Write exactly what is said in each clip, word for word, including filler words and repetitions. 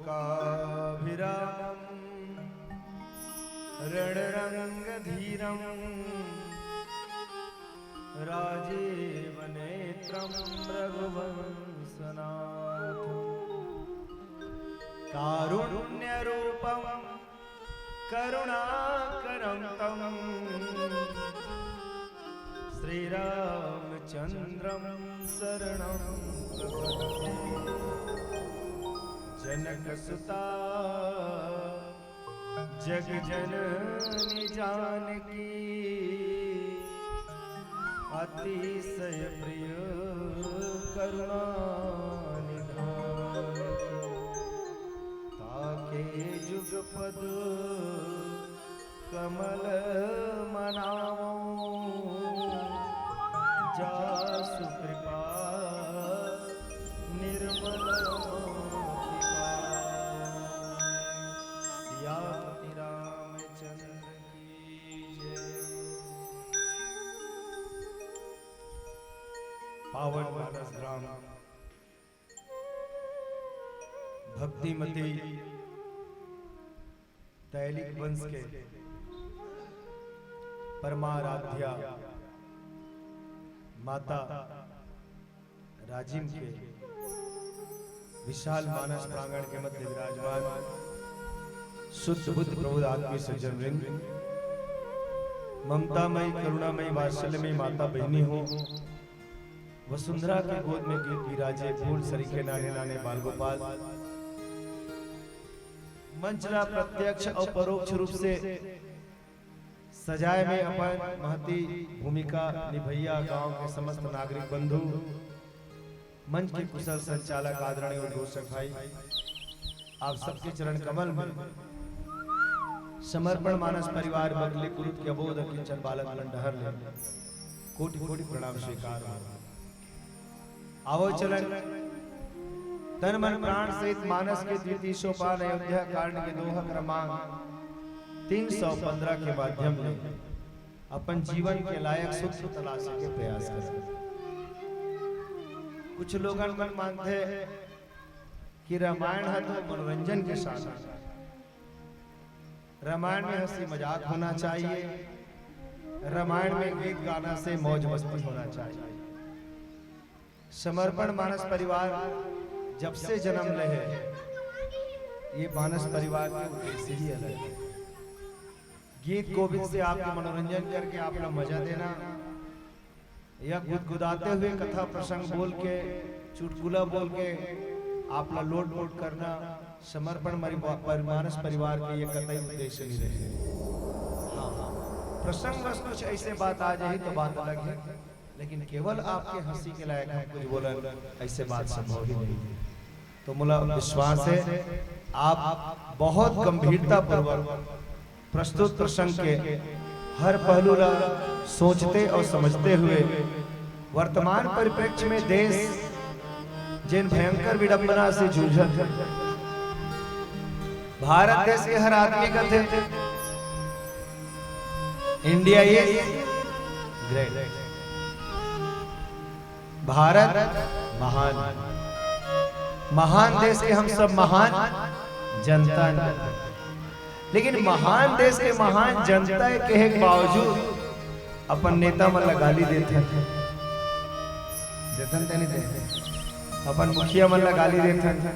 काभिरामं रणरङ्गधीरं राजीवनेत्रं रघुवंशनाथम्। कारुण्यरूपं करुणाकरं तं श्रीरामचन्द्रं शरणं प्रपद्ये। जनकसुता जगजननी जानकी अतिशय प्रिय करुणा निधान की। ताके जुगपद कमल मनावो, जासु कृपा निर्मल मोहि पावो। सियापति रामचंद्र की जय। पावन मानस ग्राम भक्तिमती तैलिक वंश के परमाराध्या माता राजिम के विशाल मानस प्रांगण के मध्य विराजमान शुद्ध बुद्ध प्रबुद्ध आत्मीय सज्जन वृंद, ममतामयी, करुणामयी, वात्सल्यमयी माता बहिनी हो, वसुंधरा के गोद में वि-, विराजे फूल सरीखे नाने नाने बाल गोपाल, मंच ला प्रत्यक्ष और परोक्ष रूप से सजाए में अपन महती भूमिका निभैया गांव के समस्त नागरिक बंधु, मंच के कुशल संचालक आदरणीय उद्घोषक भाई, आप सबके चरण कमल में समर्पण मानस परिवार बगली कुरुत के अबोध किंचन बालक मन डहर ले कोटि कोटि प्रणाम स्वीकार हो। आवो चलन तन मन प्राण सहित मानस के द्वितीय सोपान अयोध्या कांड के दोहा क्रमांक तीन सौ पन्द्रह के माध्यम ले अपन जीवन के लायक सूत्र तलाशे के प्रयास करें। कुछ लोगन मन मानथे कि रामायण ह तो मनोरंजन के साधन है, रामायण में हंसी मजाक होना चाहिए, रामायण में गीत गाना से मौज मस्ती होना चाहिए। समर्पण मानस परिवार जब से जन्म ले है, ये मानस परिवार के उद्देश्य ही अलग है। गीत गोविंद से आपके मनोरंजन करके आप ला मजा देना, या गुदगुदाते हुए कथा प्रसंग बोल के, चुटकुला बोल के आप ला लोट पोट करना, समर्पण मरि-, परिमानस परिवार के ये कतई उद्देश्य नहीं रहे। हाँ, हाँ, प्रसंगवश कुछ ऐसे बात आ जाही तो बात अलग है, लेकिन केवल आपके हंसी के लायक हम कुछ बोलन, ऐसे बात संभव ही नहीं है। तो मोला विश्वास है, आप बहुत गंभीरता पूर्वक प्रस्तुत प्रसंग के हर पहलू ला सोचते और समझते हुए वर्तमान परिप्रेक्ष्य में देश जेन भयंकर विडंबना से जूझत है, भारत देश के हर आदमी कथे, India is great। भारत महान, महान देश के हम सब महान जनता हैं। लेकिन महान देश के महान जनता कहे के बावजूद अपन नेता मन ला गाली देथन, देथन ते नहीं देथन? अपन मुखिया मन ला गाली देथन,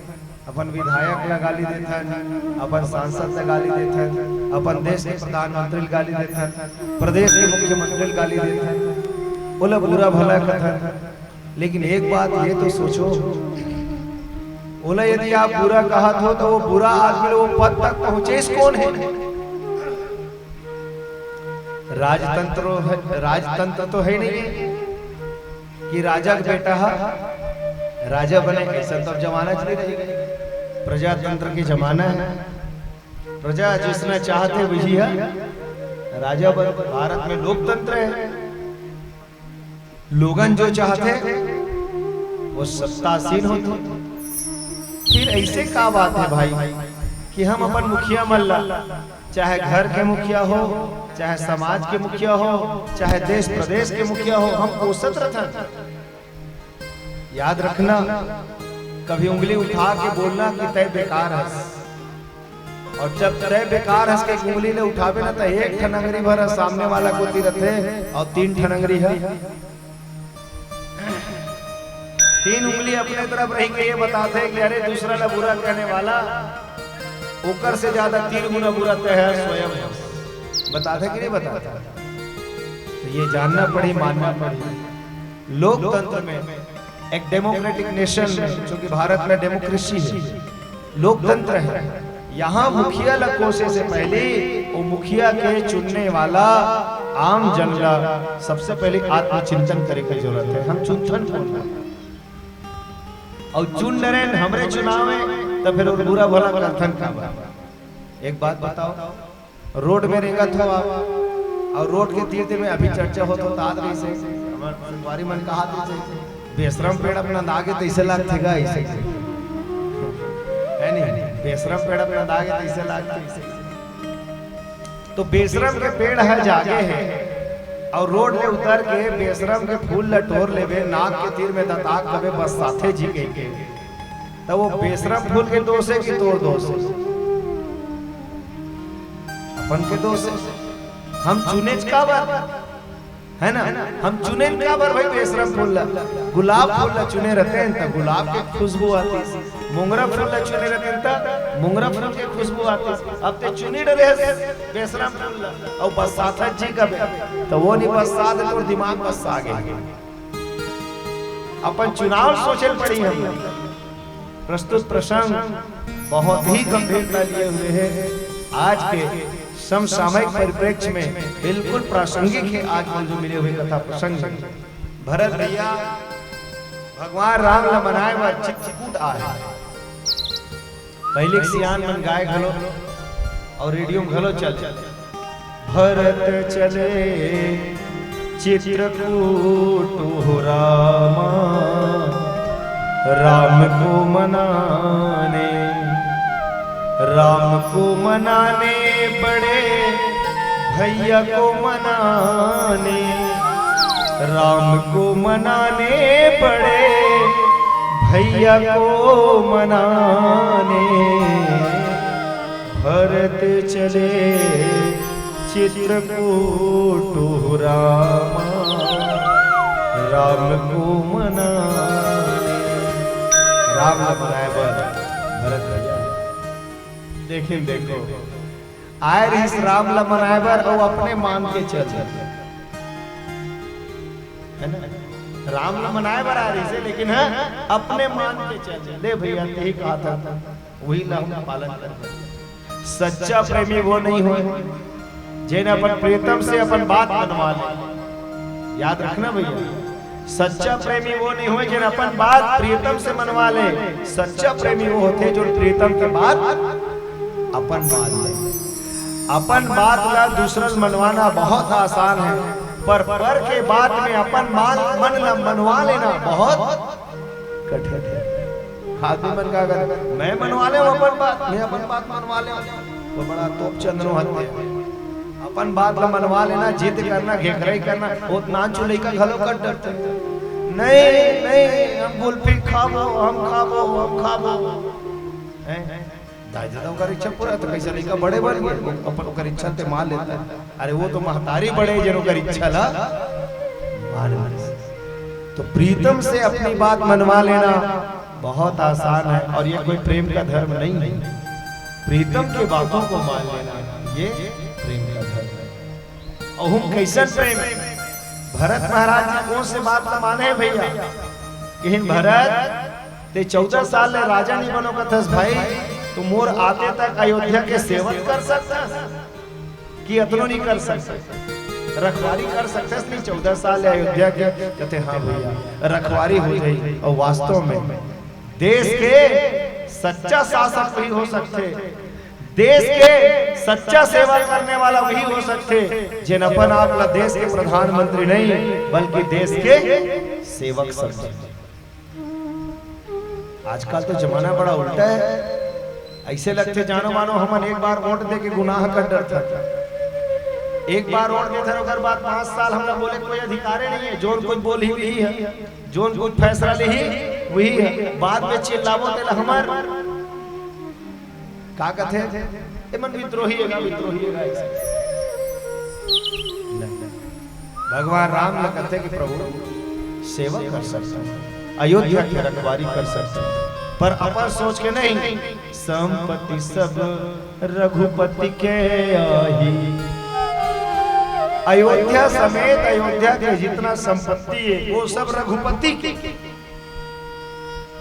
अपन विधायक ला गाली देथन, अपन सांसद ला गाली देथन, अपन देश के प्रधानमंत्री ला गाली देथन, प्रदेश के मुख्यमंत्री ला गाली देथन, ओला बुरा भला कथन। लेकिन एक बात ये तो सोचो, ओला यदि आप बुरा कहत हो तो वो बुरा आदमी ला वो पद तक पहुंचेस कौन है? राजतंत्र है, राजतंत्र तो है नहीं है कि राजा के बेटा हा राजा बने, ऐसा तो अब जमाना च नहीं रही। प्रजातंत्र के जमाना है, प्रजा जिसना चाहते वही है राजा बन। भारत में लोकतंत्र है, लोगन जो चाहते वो सत्तासीन होते। फिर ऐसे का बात है भाई कि हम अपन मुखिया मन ला, चाहे घर के मुखिया हो, चाहे समाज के मुखिया हो, चाहे देश प्रदेश के मुखिया हो, हम कोसत रथन। याद रखना, कभी उंगली उठा के बोलना कि तय बेकार हस। और जब तय बेकार हस के उंगली ले उठाबे ना, त एक ठन अंगरी भर ह सामने वाला कोती रथे और तीन ठन अंगरी ह, तीन उंगली अपने तरफ रही के ये बताथे कि अरे, दूसरा ला बुरा कहने वाला ओकर से ज्यादा तीन गुना बुरा तय ह स्वयं। बताथे कि नहीं बताथे? तो ये जानना पड़ी, मानना पड़ी। लोकतंत्र में, एक डेमोक्रेटिक नेशन में, जो कि भारत में डेमोक्रेसी है, लोकतंत्र है, यहाँ मुखिया ला कोसे से पहले वो मुखिया के चुनने वाला आम जन ला सबसे पहले आत्मचिंतन करे के जरूरत है। हम चुनथन कौन ला? और चुन डरेन हमरे चुनाव में, तो फिर वो बुरा भला करथन का बात? एक बात बताओ, रोड में रेंगत हो आप और रोड के तीर तीर में अभी चर्चा होत होत आत रहिसे, हमर संगवारी मन कहत रहिसे, "बेशरम पेड़ अपना दागे तइसे लागथे गा," ऐसे, है नहीं? "बेशरम पेड़ अपना दागे तइसे लागथे," ऐसे। तो बेशरम के पेड़ ह जागे हे और रोड ले उतर के बेशरम के फूल ल टोर लेबे, नाक के तीर में दताक कबे बस साथे जी कहिके, त वो बेशरम फूल के दोष हे कि तोर दोष हे? अपन के दोष हे। हम चुनेच काबर, है ना? हम चुनेन काबर भाई बेशरम फूल ला? गुलाब फूल ला चुने रहते हैं त गुलाब के खुशबू आतिस, मोंगरा फूल ला चुने रहते हैं त मोंगरा फूल के खुशबू आतिस। अब ते चुनी डरे हस बेशरम फूल ला, अउ बस्साथस जी कबे, त वो नहीं बस्सात हे, तोर दिमाग बस्सा गे। अपन चुनाव सोचे ल पड़ी हम। प्रस्तुत प्रसंग बहुत ही गंभीरता लिए हुए है। आज के समसामयिक परिप्रेक्ष्य में बिल्कुल प्रासंगिक है आज मन जो मिले हुए कथा प्रसंग। भरत भैया भगवान राम ला मनाए बर चित्रकूट आए। पहले के सियान मन गाए घलो और रेडियो में घलो चले। भरत चले चित्रकूट हो रामा, राम को मनाने, राम को मनाने बड़े भैया को मनाने, राम को मनाने बड़े भैया को मनाने। भरत चले चित्रकूट हो रामा, राम को मनाने। राम ला मनाए बर भरत भैया, लेकिन देखो, आए रहिस राम ला मनाए बर, अउ अपने मान के चल दे, है ना? राम ला मनाए बर आए रहिस हे, लेकिन हाँ, अपने मान के चल दे। ले भैया, तेही कहा था, वही ला हम पालन कर। सच्चा प्रेमी वो नहीं होए, जेन अपन प्रियतम से अपन बात मनवा ले। याद रखना भैया, सच्चा प्रेमी वो नहीं होए, जेन अपन बात प्रियतम से मनवा ले। सच्चा प्रेमी वो होथे, जो प्रियतम के बात अपन मान ले। अपन बात ला दूसरन मनवाना बहुत आसान है, पर पर के बात में अपन मान, मन ला मनवा लेना बहुत कठिन है। आदमी मन का अगर मैं मनवा ले अपन बात, मैं अपन बात मनवा ले, वो बड़ा तोप चंद्रो हत्या। अपन बात ला मनवा लेना, जिद करना, घेखरई करना, वो नान चुलई का घलो कर डरते। नहीं, नहीं, हम गुल्फी खाबो, हम खाबो, हम खाबो। हैं? दाई ददा ओकर इच्छा पूरा, तो कैसे लइका बड़े बन गए, वो अपन ओकर इच्छा ते मान लेता है। अरे वो तो महतारी बड़े, जेन ओकर इच्छा ला मान ले। तो प्रीतम से अपनी बात मनवा लेना बहुत आसान है, और ये कोई प्रेम का धर्म नहीं है। प्रीतम की बातों को मान लेना, ये प्रेम का धर्म है। अउ हम कैसन प्रेम? भरत महाराज जी कौन से बात ला माने हे भैया? कहिन, भरत, ते चौदह साल ले राजा नहीं बनो कथस भाई, तो मोर आते तक अयोध्या के सेवक कर सकथस कि अतनो नहीं कर सकथस? रखवारी कर सकथस नहीं चौदह साल ले अयोध्या के? कथे, हाँ भैया, रखवारी हो जाई। अउ वास्तव में देश के सच्चा शासक वही हो सकथे, देश के सच्चा सेवा करने वाला वही हो सकथे, जेन अपन आप ला देश के प्रधानमंत्री नहीं, बल्कि देश के सेवक समझे। आजकल तो जमाना बड़ा उल्टा है, ऐसे लगथे जानो मानो हमन एक बार वोट दे के गुनाह कर डरथन। एक बार वोट देथन, ओकर बाद पाँच साल हमला बोले कोई अधिकारे नहीं है, जोन कुछ बोलही वही है। जोन कुछ फैसला लेही, वही बाद में चिल्लाबो तेला हमर का कथे, ए मन विद्रोही हे गा, विद्रोही हे गा, ऐसे। भगवान राम ल कथे कि प्रभु सेवा कर सकथों, अयोध्या के रखवारी कर सकथों, पर अपन सोच के नहीं, संपत्ति सब रघुपति के आही। अयोध्या समेत अयोध्या के जितना संपत्ति हे वो सब रघुपति के।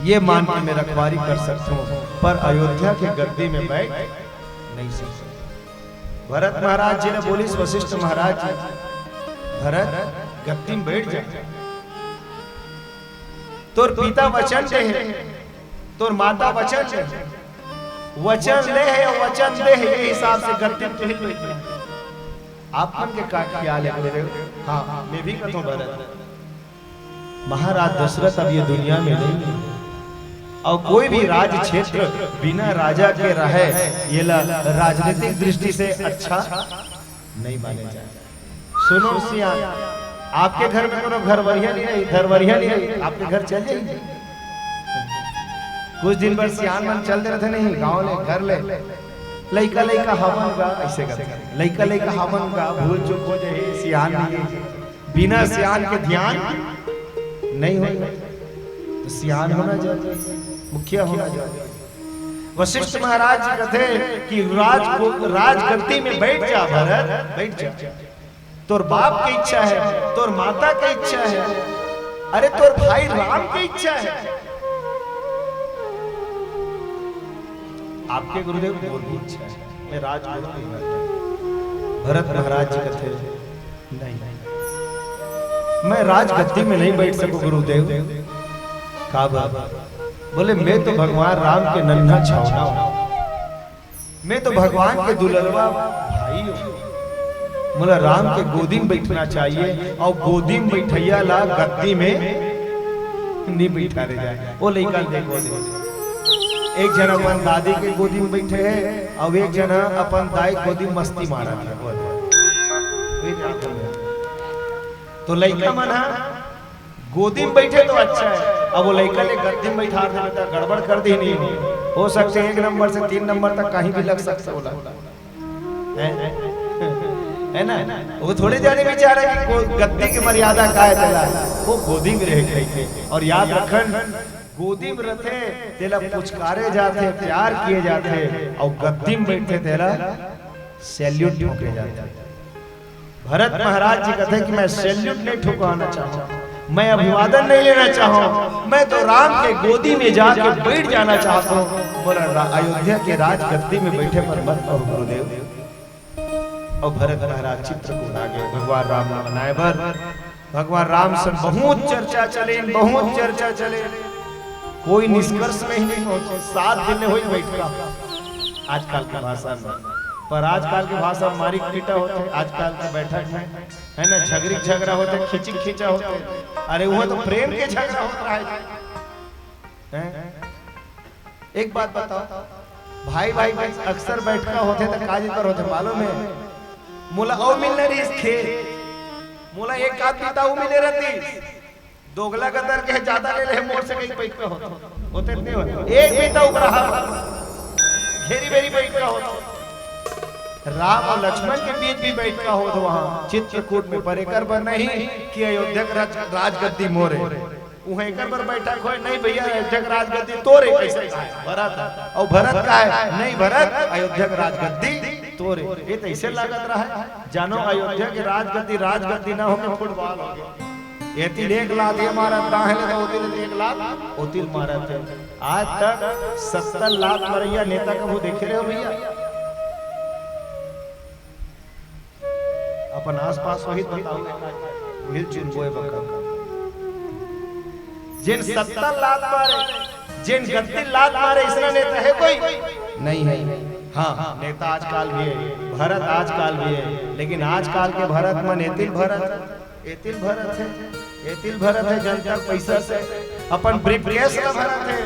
ये मान के मैं रखवारी कर सकथों, पर अयोध्या के गद्दी में बैठ नहीं सकथों। भरत महाराज जी ने बोलिस, वशिष्ठ महाराज जी, भरत, गद्दी में बैठ जा। तोर पिता वचन दे हे, तोर माता वचन दे हे, वचन ले हे, वचन दे हे, ये हिसाब से गद्दी में तुही बैठ जा। आप मन के का ख्याल हे गुरुदेव? हाँ, मैं भी कथों भरत। महाराज दशरथ अब ये दुनिया में नहीं है, और कोई भी राज क्षेत्र बिना राजा के रहे, ये ला राजनीतिक दृष्टि से अच्छा नहीं माने जाए। सुनो सियान, आपके घर में कोनो घरवरिया नहीं रही, घरवरिया नहीं रही, आपके घर चल जाही। कुछ दिन बर सियान मन चल दे रहिथे नहीं, गाँव ले, घर ले, लइका लइका हमन गा, ऐसे करथे, लइका लइका हमन गा, भूल चूक हो जाही, सियान नहीं रही। बिना सियान के ध्यान नहीं होय, तो सियान होना जरूरी, मुखिया होना जरूरी। वशिष्ठ महाराज जी कथे कि राज, राजगद्दी में बैठ जा भरत, बैठ जा। तोर बाप के इच्छा हे, तोर माता के इच्छा हे, अरे तोर भाई राम के इच्छा हे। आपके गुरुदेव मोर भी इच्छा हे, मैं राजगुरु नहीं बनना। भरत महाराज जी कथे, नहीं, मैं राजगद्दी में नहीं बैठ सकूं गुरुदेव। का बात? बोले, मैं तो भगवान राम के नन्हा छावना हूं, मैं तो भगवान के दुलरवा भाई हूं। मोला राम के गोदी में बैठना चाहिए, और गोदी में बैठइया ला गद्दी में नहीं बैठा रे जाए। वो लइका देखो दे, एक झन अपन दादी के गोदी में बैठे हे, और एक झन अपन दाई के गोदी में मस्ती मारत हे। तो लइका मन ह गोदी में बैठे तो अच्छा हे, अब वो लइका ले गद्दी में बैठा दे तो गड़बड़ कर दी नहीं। हो सकथे एक नंबर से तीन नंबर तक कहीं भी लग सकथे ओला, है, है ना? वो थोड़े जाने बिचारा कि को-, गद्दी के मर्यादा का हे तेला, वो गोदी में रहे कहिथे। और याद रखन, गोदी में रथे तेला पुचकारे जाथे, प्यार किए जाथे, और गद्दी में बैठे तेला सैल्यूट ठोके जाथे। भरत महाराज जी कथे कि मैं सैल्यूट नहीं ठुकवाना चाहूं, मैं अभिवादन नहीं लेना चाहूं, मैं तो राम के गोदी में जाके बैठ जाना चाहता हूं। मोला रा-, अयोध्या के राजगद्दी में बैठे पर मत कहो गुरुदेव। और भरत महाराज चित्रकूट आ गए, भगवान राम ला मनाए बर। भगवान राम से बहुत चर्चा चले, बहुत चर्चा चले, कोई निष्कर्ष में ही नहीं पहुंचे। सात दिन में होही बैठका, आजकल के भाषा में, पर आजकल के भाषा में मारी पीटा होथे, आजकल के बैठक में, है ना, झगरी झगरा होथे, खिची खींचा होथे। अरे वो तो प्रेम के झगरा होत रहा है। एक बात बताओ, भाई भाई के अक्सर बैठका होथे त का जी पर होथे मालूम हे? मोला अउ मिलना रहिस खेत, मोला एक आध बीता अउ मिले रहतिस, दोगला गदर के जादा ले ले मोर से कहीं बैठका होथे, होथे नहीं होथे, एक बीता ऊपर हाथ घेरी बेरी बैठका होथे। राम और लक्ष्मण के बीच भी बैठका होत वहां चित्रकूट में, पर एकर बर नहीं कि अयोध्या के राज, राजगद्दी मोरे। उहें एकर बर बैठक होय, नहीं भैया, अयोध्या के राजगद्दी तोरे, कैसे कहा है? भरत। और भरत का है, नहीं भरत, अयोध्या के राजगद्दी तोरे। ये तो ऐसे लागत रहा है, जानो अयोध्या के राजगद्दी, राजगद्दी ना होके फुटबॉल हो गया। एतिल एक लात ये मारत, दाहिने तो ओतिल एक लात, ओतिल मारत है। आज तक सत्तर लात मरैया नेता कभू देखे रहे हो भैया? अपन आसपास वही बताओ, वही चुनबो ए बका। जेन सत्तर लात मारे, जेन गद्दी लात मारे, इसना नेता है कोई? नहीं है। हाँ, नेता आजकल भी है, भरत आजकल भी है, लेकिन आजकल के भरत मन एतिल भरत, एतिल भरत है, एतिल भरत है जनता के पैसा से, अपन ब्रीफकेस ला भरत है,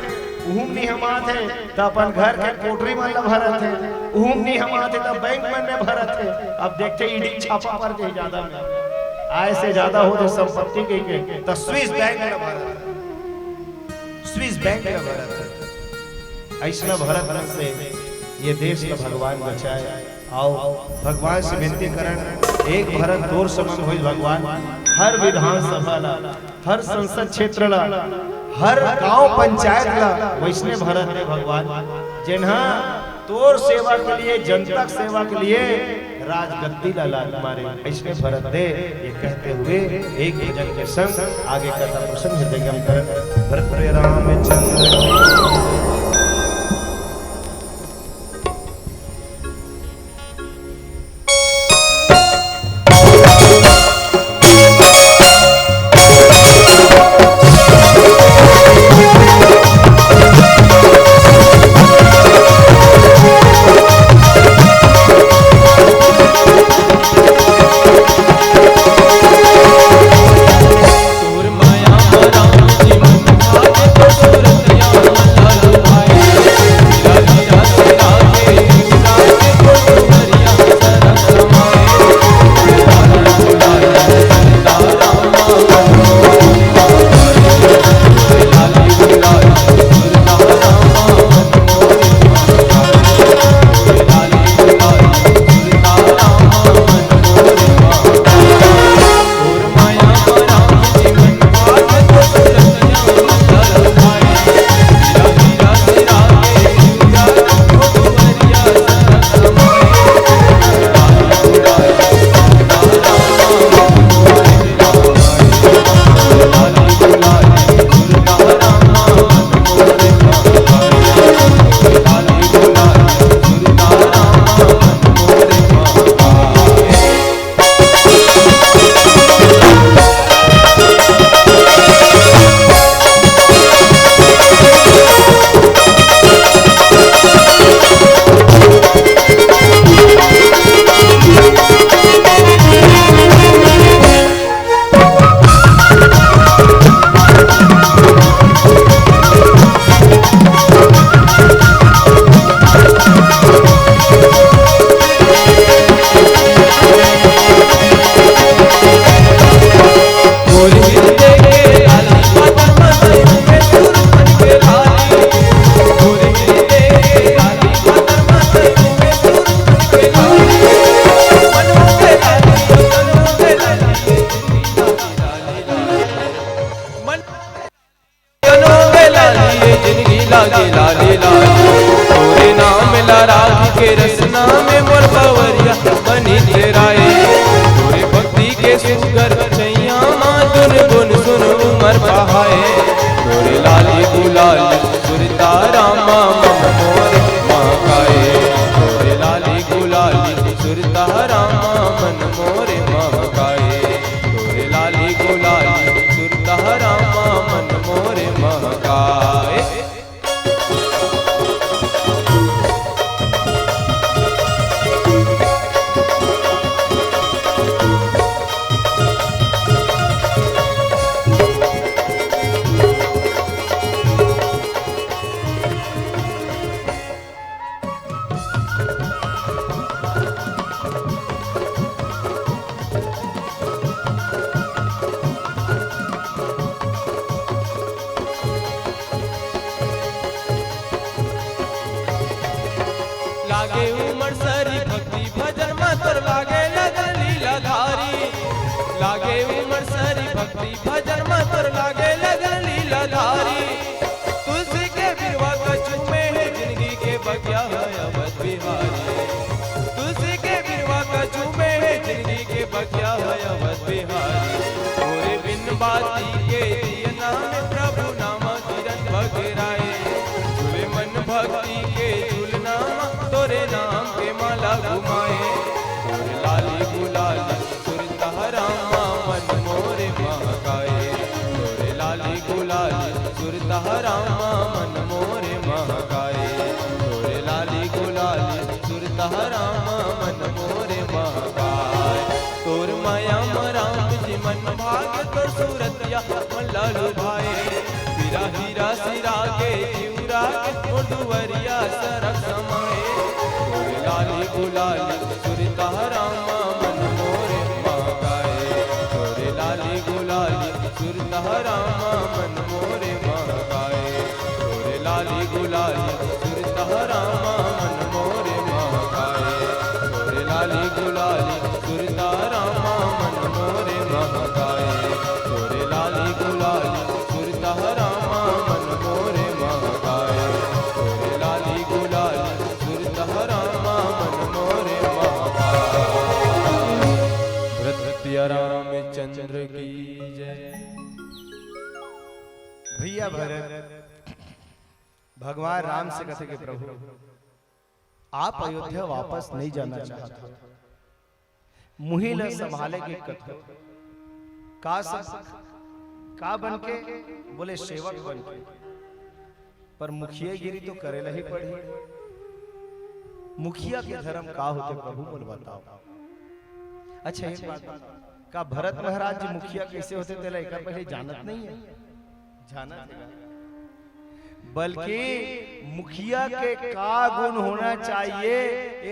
उहू म नहीं हमात है, त अपन घर के कोठरी मन ला भरत है, उहू म नहीं हमात है, त बैंक मन में भरत है। अब देखते ईडी छापा पर जे ज्यादा में, आय से ज्यादा हो तो संपत्ति के, के, त स्विस बैंक ला भरत है। इस बैंक ला भरत हे। अइसना भरत मन से ये देश ला भगवान बचाए। आओ, भगवान से विनती करन, एक भरत तोर समान होई भगवान। हर विधानसभा ला, हर संसद क्षेत्र ला, हर गांव पंचायत ला वइसने भरत हे भगवान, जेन हा तोर सेवा के लिए, जनता के सेवा के लिए राजगद्दी ला लात मारे, अइसने भरत हे। ये कहते हुए एक भजन के संग आगे कथा प्रसंग हृदयंगम करन। भरत रामचंद्र तनो में लाली, ये जिंदगी लागे लाली लाली। तोरे नाम ला राख के रसना में मोर बवरिया बनी तेराए। तोरे भक्ति के सुगर छैया मा धुन गुन सुन उमर बहाए। तोरे लाली गुलाली सुरता रामा मन मोर महकाए। तोरे लाली गुलाली सुरता रामा मन मोर महकाए। तोरे लाली गुलाली सुरता रामा मन मोर महकाए। लागे उमर सरी भक्ति भजन मा तोर लागे लगन लीलाधारी। लागे उमर सरी भक्ति भजन मा तोर लागे लगन लीलाधारी। तुलसी के बिरवा कछु में हे जिंदगी के बगिया हे अवध बिहारी। तुलसी के बिरवा कछु में हे जिंदगी के बगिया हे अवध बिहारी। तोरे बिन बाती के दियना में प्रभु नाम किरण बगराए। झूले मन भक्ति के झूलना मा तोरे नाम के माला घुमाए। तोरे लाली गुलाली सुरता रामा मन मोरे महकाए। तोरे लाली गुलाली सुरता रामा मन मोरे महकाए। तोरे लाली गुलाली सुरता रामा मन मोरे महकाए। तोर माया मा राम जी मन भागे, तोर सूरतिया मन लालू भाए। पीरा हीरा सिरा के जीवरा के मोर दुवरिया सरग समाए। तोरे लाली गुलाली सुरता रामा मन मोरे महकाए। तोरे लाली गुलाली सुरता रामा मन मोरे महकाए। लाली गुलाली सुरता रामा मन मोरे महकाए, तोरे लाली गुलाली सुरता रामा मन मोरे महकाए, तोरे लाली गुलाली सुरता रामा मन मोरे महकाए, तोरे लाली गुलाली सुरता रामा मन मोरे महकाए। भरत प्रिया रामचंद्र की जय। भैया भरत भगवान राम से कथे के, "प्रभु, आप अयोध्या वापस नहीं जाना चाहत हो, मुही ला संभाले के कथे।" "का सा, का बन के?" बोले, "सेवक बन के।" "पर मुखियागिरी तो करे ला ही पड़ही। मुखिया के धर्म का होथे प्रभु, बोल बताओ।" अच्छा, एक बात बताओ, का भरत महाराज जी मुखिया कैसे होथे, तेला एकर पहले जानत नहीं है? जानत है। बल्कि मुखिया के का गुण होना चाहिए,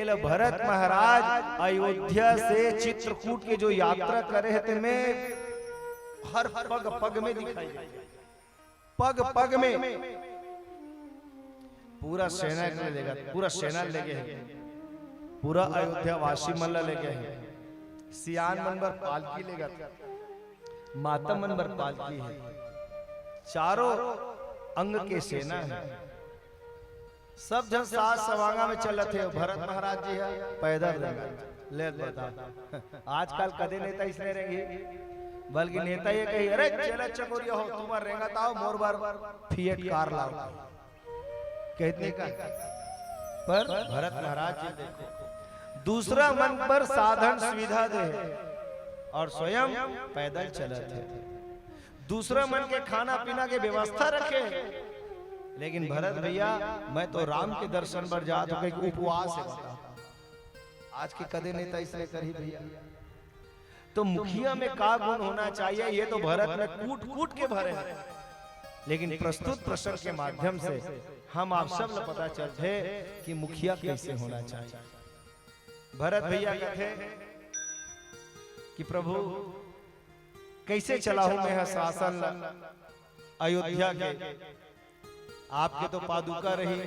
एला भरत महाराज अयोध्या से चित्रकूट के जो यात्रा करे हे, तेमे हर पग पग में दिखाई देथे। पग पग में पूरा सेना के लेगत, पूरा सेना लेगे हे, पूरा अयोध्या वासी मन ला लेगे हे, सियान मन बर पालकी लेगत, माता मन बर पालकी हे, चारों अंग के सेना हे। सब झन साज सवांगा में चलत हे, भरत महाराज जी ह पैदल रेंगत। ले बता, आजकल कदे नेता इसने रेंगे, बल्कि नेता ये कही, "अरे चेला चकोरिया हो, तुमन रेंगत आओ, मोर बर फिएट कार लाओ।" कहत नहीं का? पर भरत महाराज जी देखो, दूसरा मन बर साधन सुविधा दे और स्वयं पैदल चलत हे, दूसरा मन के खाना पीना के व्यवस्था रखे। लेकिन भरत भैया, मैं तो राम के दर्शन बर जात हूँ, कहीं उपवास है, बताओ। आज के कदे नेता इसने करही भैया। तो मुखिया में का गुण होना चाहिए, ये तो भरत में कूट कूट के भरे हैं। लेकिन प्रस्तुत प्रसंग के माध्यम से हम आप सब ला पता चलथे कि मुखिया कैसे होना चाहिए। भरत भैया कथे कि प्रभु, कैसे चलाहूं मैं ह शासन ला अयोध्या के? आपके तो पादुका रही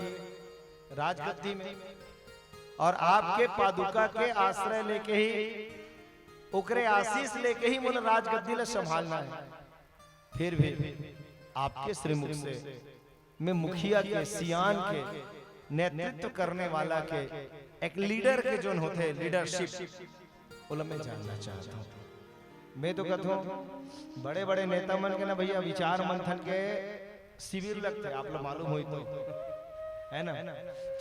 राजगद्दी में, और आपके पादुका के आश्रय लेके ही, ओकरे आशीष लेके ही मोला राजगद्दी ला संभालना है। फिर भी आपके श्रीमुख से मैं मुखिया के, सियान के, नेतृत्व करने वाला के, एक लीडर के जोन होथे, लीडरशिप, ओला मैं जानना चाहता हूँ। मैं तो कहता हूँ, बड़े-बड़े नेता मन के ना भैया, विचार मंथन के शिविर लगथे, आप लोग मालूम होई तो, है ना?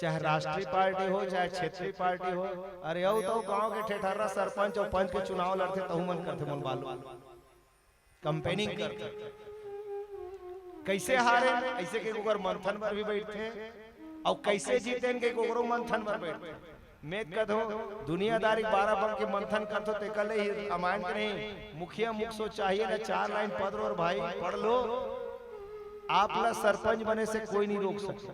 चाहे राष्ट्रीय पार्टी हो, चाहे क्षेत्रीय पार्टी हो, अरे अउ तो गांव के ठेठर्रा सरपंच और पंच के चुनाव लड़थे, तहू मन करथे, मन मालूम। कैंपेनिंग करथे। कैसे हारे, ऐसे के ओकर मंथन पर भी बैठथे, और कैसे जीते, के ओकरो मंथन पर बैठथे। मैं कथों, दुनियादारी बारह बंग के मंथन करथो, तेकर ले ही रामायण के नहीं, मुखिया मुख सो चाहिए ना, चार लाइन पद रो और भाई पढ़ लो, आप ला सरपंच बने से कोई नहीं रोक सकता।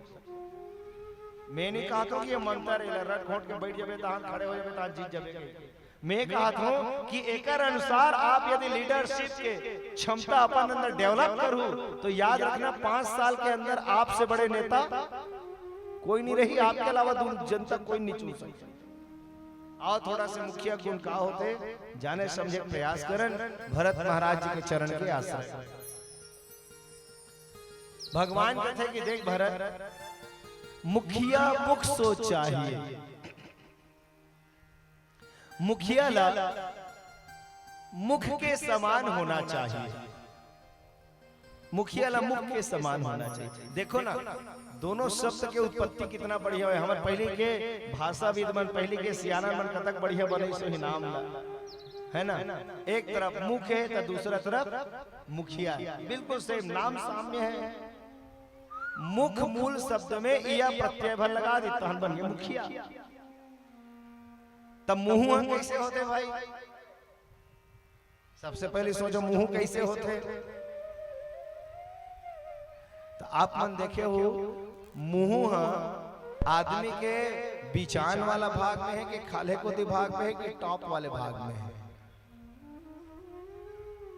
मैं नहीं कहता कि ये मंत्र है, रट घोट के बैठ जाबे, तहां खड़े हो जाबे, तहां जीत जाबे। मैं कहत हूं कि एकर अनुसार आप यदि लीडरशिप के क्षमता अपन अंदर डेवलप करू, तो याद रखना, पांच साल के अंदर आपसे बड़े नेता कोई नहीं रही, आपके अलावा दूर जनता कोई नहीं चुन सकता। आओ, थोड़ा से मुखिया गुण का होथे, जाने समझे के प्रयास करन, भरत महाराज जी के चरण के आश्रय। भगवान कहथे कि देख भरत, मुखिया मुख सो चाहिए, मुखिया ला मुख के समान होना चाहिए, मुखिया ला मुख के समान होना चाहिए। देखो ना, दोनों शब्द के उत्पत्ति कितना बढ़िया है। हमर पहले के भाषाविद मन, पहले के सियाना मन कतक बढ़िया बने सो ही नाम ला, है ना? एक तरफ मुख है तो दूसरा तरफ मुखिया है, बिल्कुल सेम, नाम साम्य है। मुख मूल शब्द में इया प्रत्यय भर लगा दे, तहन बन गया मुखिया। तब मुंह कैसे होथे भाई? सबसे पहले सोचो, मुंह कैसे होथे? तो आप मन देखे हो, मुंह ह आदमी के बिचान वाला भाग में है कि खाल्हे कोती भाग में है कि टॉप वाले भाग में है?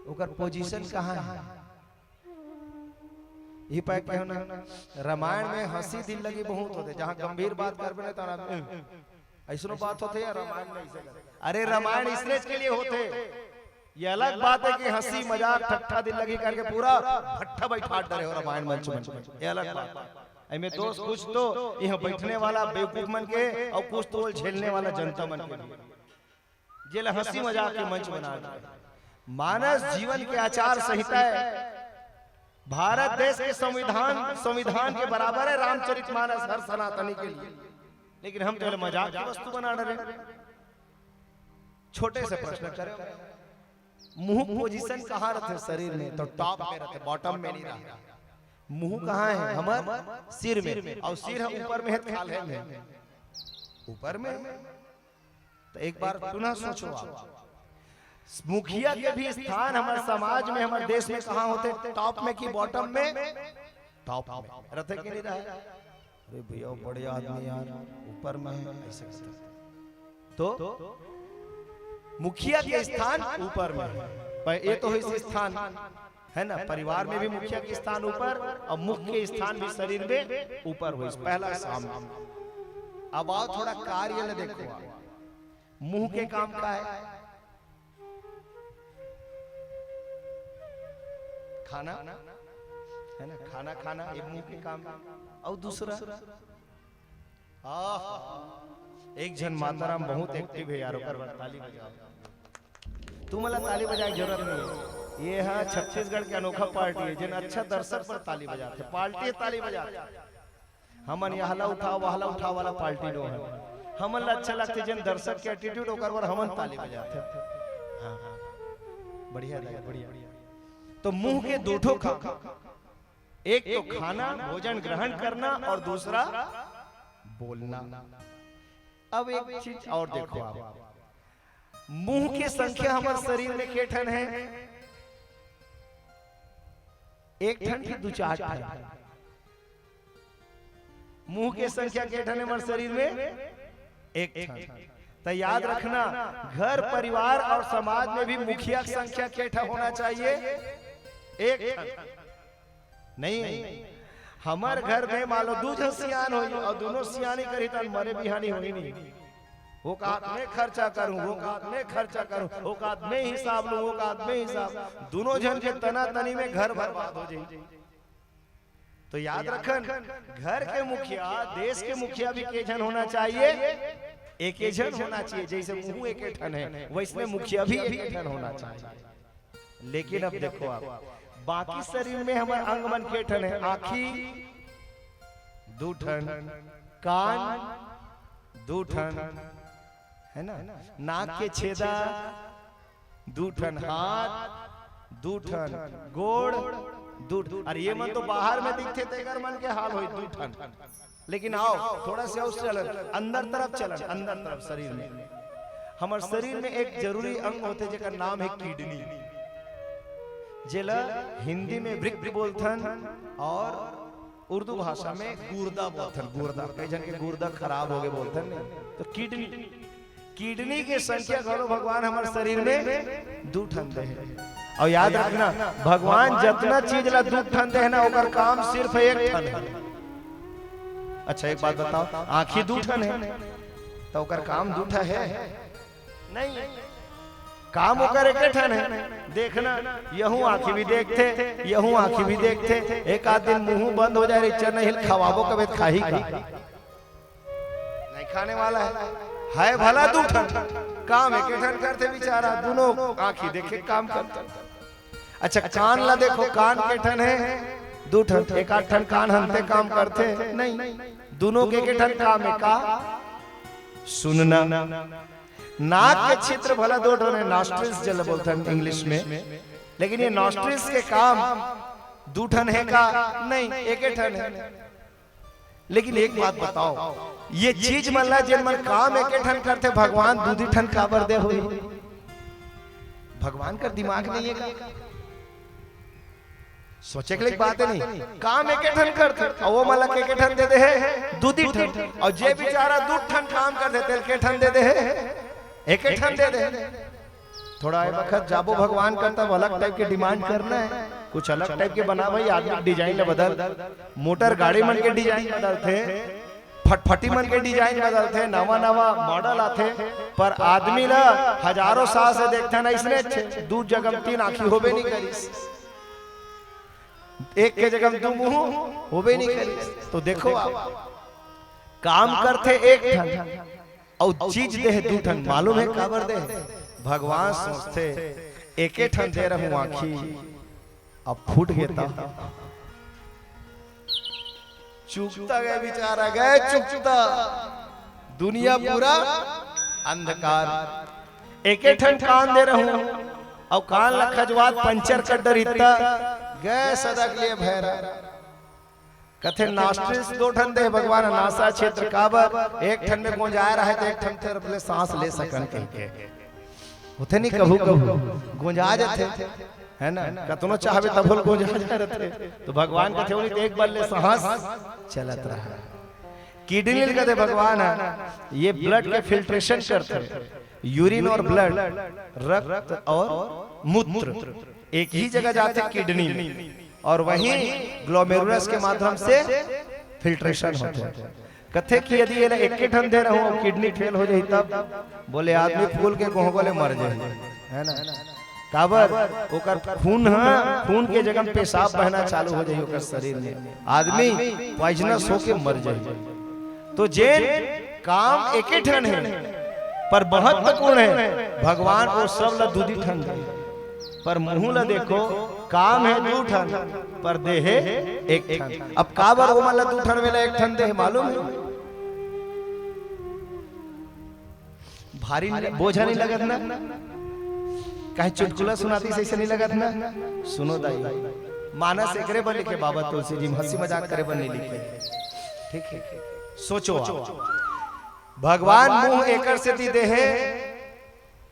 ओकर पोजीशन कहाँ है? ये पाए के हो ना, रामायण में हंसी दिल लगी बहुत होथे, जहां गंभीर बात करबे ना, तो ना, अइसनो बात होथे या रामायण में अइसे कर-, अरे, रामायण इसने के लिए होथे। ये अलग बात है कि हंसी, मजाक, ठट्ठा, दिल लगी करके पूरा भट्ठा बैठा डरे हो रामायण मंच में, ये अलग बात है। एमे दोष कुछ तो यहां बैठने वाला बेवकूफ मन के, और कुछ तो वो झेलने वाला जनता मन के, जेला हंसी मजाक के मंच बना दिया। मानस जीवन के आचार संहिता है। भारत देश के संविधान, संविधान के बराबर है रामचरित मानस हर सनातनी के लिए, लेकिन हम तो मजाक की वस्तु बना डरे। छोटे से प्रश्न करें, मुंह पोजीशन कहाँ रहते शरीर में? तो टॉप में रहते, बॉटम में नहीं रहते। मुंह कहाँ है? हमर सिर में, और सिर है ऊपर में है, खाल्हे में, ऊपर में। तो एक बार पुनः सोचो आप, मुखिया के भी स्थान हमर समाज में, हमर देश में कहाँ होथे? टॉप में कि बॉटम में? टॉप में रहते कि नहीं रहे? अरे भैया, बड़े आदमी यार, ऊपर में है, ऐसे करते। तो मुखिया के स्थान ऊपर में है। पर ये तो है इस स्थान, है ना, परिवार में भी मुखिया के स्थान ऊपर, और मुख के स्थान भी शरीर में ऊपर हो, इस पहला सामने। अब आओ, थोड़ा कार्य ले देखो आप, मुंह के काम का है? खाना, है ना, खाना खाना, ये मुंह के काम। और दूसरा, आह, एक झन माताराम बहुत एक्टिव है यार, ओकर बर ताली बजाओ। तुम ला ताली बजाए के जरूरत नहीं है। ये हा छत्तीसगढ़ के अनोखा पार्टी है, जेन अच्छा दर्शक पर ताली बजाते, पार्टी ताली बजाते। हमन यहला उठाओ, वहला उठाओ वाला पार्टी नो है। हमन ला अच्छा लगथे जेन दर्शक के एटीट्यूड, ओकर बर हमन ताली बजाथे। हाँ, हाँ। बढ़िया लगे, बढ़िया। तो मुंह के दो ठो काम, एक तो खाना, भोजन ग्रहण करना, और दूसरा बोलना। अब एक चीज और देखो आप, मुंह के संख्या हमर शरीर में के ठन है? एक ठन की दू चार ठन? मुंह के संख्या के ठन हमर शरीर में? एक ठन। तो याद रखना, घर, परिवार और समाज में भी मुखिया की संख्या के ठन होना चाहिए? एक ठन। नहीं, हमर घर में मान लो दू झन सियान होई और दोनों सियानी करी, तन मरे बिहानी होई नहीं। वो का मैं खर्चा करूं, वो का मैं खर्चा करूं, वो का मैं हिसाब लूं, वो का मैं हिसाब, दोनों झन के तना तनी में घर बर्बाद हो जाई। तो याद रखन, घर के मुखिया, देश के मुखिया भी के झन होना चाहिए? एक झन होना चाहिए। जैसे मुंह एक ठन है, वैसने मुखिया भी एक ठन होना चाहिए। लेकिन अब देखो आप, बाकी शरीर में हमर अंग मन के ठन है? आँखी दू ठन, कान दू ठन, है ना, नाक के छेदा दू ठन, हाथ दू ठन, गोड़ दू ठन। अरे ये मन तो बाहर में दिखथे, तेकर मन के हाल होई दू ठन। लेकिन आओ, थोड़ा से और चलन, अंदर तरफ चलन, अंदर तरफ शरीर में। हमर शरीर में एक जरूरी अंग होथे, जेकर नाम है किडनी, जेला हिंदी में वृक्क बोलथन और उर्दू भाषा में गुर्दा बोलथन। गुर्दा, कई झन के गुर्दा खराब हो गए बोलथन, नहीं तो किडनी। किडनी के संख्या घलो भगवान हमर शरीर में दू ठन दे हे। और याद रखना, भगवान जतना चीज ला दू ठन दे हे ना, ओकर काम सिर्फ एक ठन है। अच्छा, एक बात बताओ, आँखी दू ठन है, तो ओकर काम दू ठन है? नहीं, काम ओकर एक ठन है। देखना, यहू आँखी भी देखथे, यहू आँखी भी देखथे। एक आध दिन मुंह बंद हो जाए, रे चना हिल खवाबो कबे त खाही का? नहीं खाने वाला है। है भला दू ठन, काम एक ठन करथे बेचारा, दोनों आँखी देखे काम करथे। अच्छा, कान ला देखो, कान के ठन है? दू ठन। एक आध ठन कान हंते काम करथे? नहीं, दोनों के एक ठन काम है। का? सुनना। नाक के छिद्र भला दो ठन है, नॉस्ट्रिल्स जेला बोलथन इंग्लिश में, लेकिन ये नॉस्ट्रिल्स के काम दू ठन है का? नहीं, एक ठन है। लेकिन एक बात बताओ, ये चीज मन ला जेन मन काम एक ठन करथे, भगवान दू दू ठन काबर दे होही? भगवान कर दिमाग नहीं है का? सोचे के लिए बात है नहीं, काम एक ठन करथे, और वो मन ला के एक ठन दे दे हे, दू दू ठन, और जे बेचारा दू ठन काम करथे, तेल के ठन दे दे हे, एक ठन दे दे हे। थोड़ा ए बखत जाबो भगवान कर, तब अलग टाइप के डिमांड करना है, कुछ अलग टाइप के बना भाई, आदमी के डिजाइन ल बदल। मोटर गाड़ी मन के डिजाइन बदलथे, फटफटी मन के डिजाइन बदलथे, नवा नवा मॉडल आथे, पर आदमी ल हजारों साल से देखथन अइसने, दू जगह तीन आँखी होबे नहीं करिस, एक के जगह दू मुंह होबे नहीं करिस। तो देखो, आप काम करथे एक ठन, अउ चीज देहे दू ठन। मालूम हे काबर देहे? भगवान सोचथे, एके ठन दे रहूं आँखी, अब फूट गे त चुकता गए, बेचारा गए चुकता, दुनिया पूरा अंधकार। एके ठन कान दे रहूं, अउ कान ल खजवात पंचर कर डरिता, गए सदक लिए भैरा। कथे नॉस्ट्रिल्स दो ठन दे भगवान, नासा क्षेत्र काबर, एक ठन में गोंजाए रहे त एक ठन तरफ ले सांस ले सकन कहिके। होथे नहीं कभू कभू गोंजा जाथे, है ना, कतनो चाहबे तभो ले गोंजा जा रथे। तो भगवान कथे ओनी त एक बार ले सांस चलत रहा। किडनी ल कथे भगवान ह, ये ब्लड के फिल्ट्रेशन करथे, यूरिन और ब्लड, रक्त और मूत्र एक ही जगह जाथे किडनी में, और वहीं ग्लोमेरुलस के माध्यम से फिल्ट्रेशन होथे। कथे कि यदि एला एके ठन दे रहूं अउ किडनी फेल हो जाही तब? बोले आदमी फूल के गोहगो ले मर जाही, है ना? काबर? ओकर खून ह, खून के जगह पेशाब बहना चालू हो जाही ओकर शरीर में, आदमी पॉइजनस होके मर जाही। तो जेन काम एके ठन हे पर महत्वपूर्ण हे, भगवान ओ सब ल दूदी ठन दे, पर मुंह ल देखो, काम हे दू ठन पर देहे एक ठन। अब काबर ओमन ल दू ठन, वेला एक ठन देहे, मालूम हे? भारी बोझा नहीं लगत ना, कहीं चुटकुला सुनातिस अइसे नहीं लगत ना। सुनो दाई, मानस एकरे बर लिखे बाबा तुलसी जी, हंसी मजाक करे बर नहीं लिखे। ठीक है, सोचो आप, भगवान मुंह एकर सेती देहे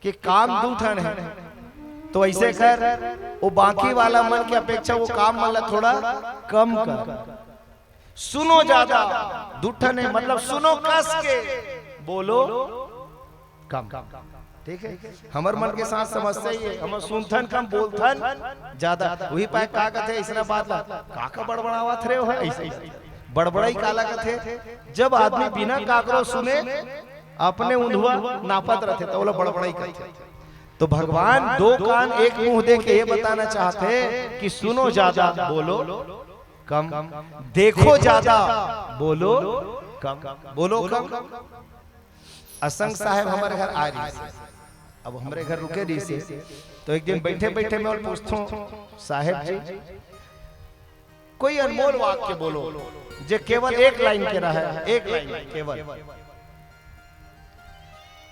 कि काम दू ठन हे, तो अइसे कर, वो बाकी वाला मन के अपेक्षा वो काम मन ला थोड़ा कम कर। सुनो ज्यादा, दू ठन हे, मतलब सुनो कस के, बोलो कम। ठीक है, हमर मन के साथ समस्या ही है, हम सुनथन कम, बोलथन ज्यादा। वही पाए का कथे अइसना बात ला, का का बड़बड़ावत रहे हो, अइसे बड़बड़ाई काला कथे? जब आदमी बिना काकरो सुने अपने उंधवा नापत रथे, त ओला बड़बड़ाई कथे। तो भगवान दो कान एक मुंह दे के ये बताना चाहथे कि सुनो ज्यादा, बोलो कम, देखो ज्यादा, बोलो कम, बोलो कम। असंग साहेब हमर घर आ रहिसे, अब हमरे घर रुके रहिसे, तो एक दिन बैठे बैठे मैं पूछथों, साहेब जी, कोई अनमोल वाक्य बोलो, जे केवल एक लाइन के रहे, एक लाइन केवल।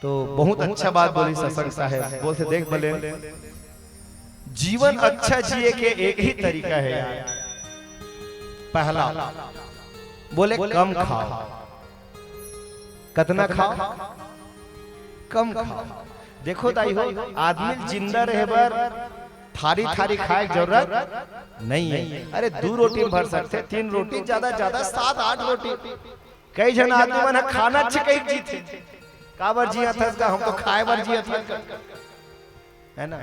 तो बहुत अच्छा बात बोलिस असंग साहेब, बोलथे, देख बले, जीवन अच्छा जिए के एक ही तरीका हे यार। पहला, बोले, कम खाओ। कतना खाओ? कम खाओ। देखो दाई हो, आदमी ल जिंदा रहे बर थारी थारी खाए के जरूरत नहीं है। अरे, दू रोटी में भर सकथे, तीन रोटी, ज्यादा ज्यादा सात आठ रोटी। कई झन आदमी मन ह खाना अच्छे कही जीथे, काबर जियत हस गा, हम तो खाए बर जियत हन, है ना?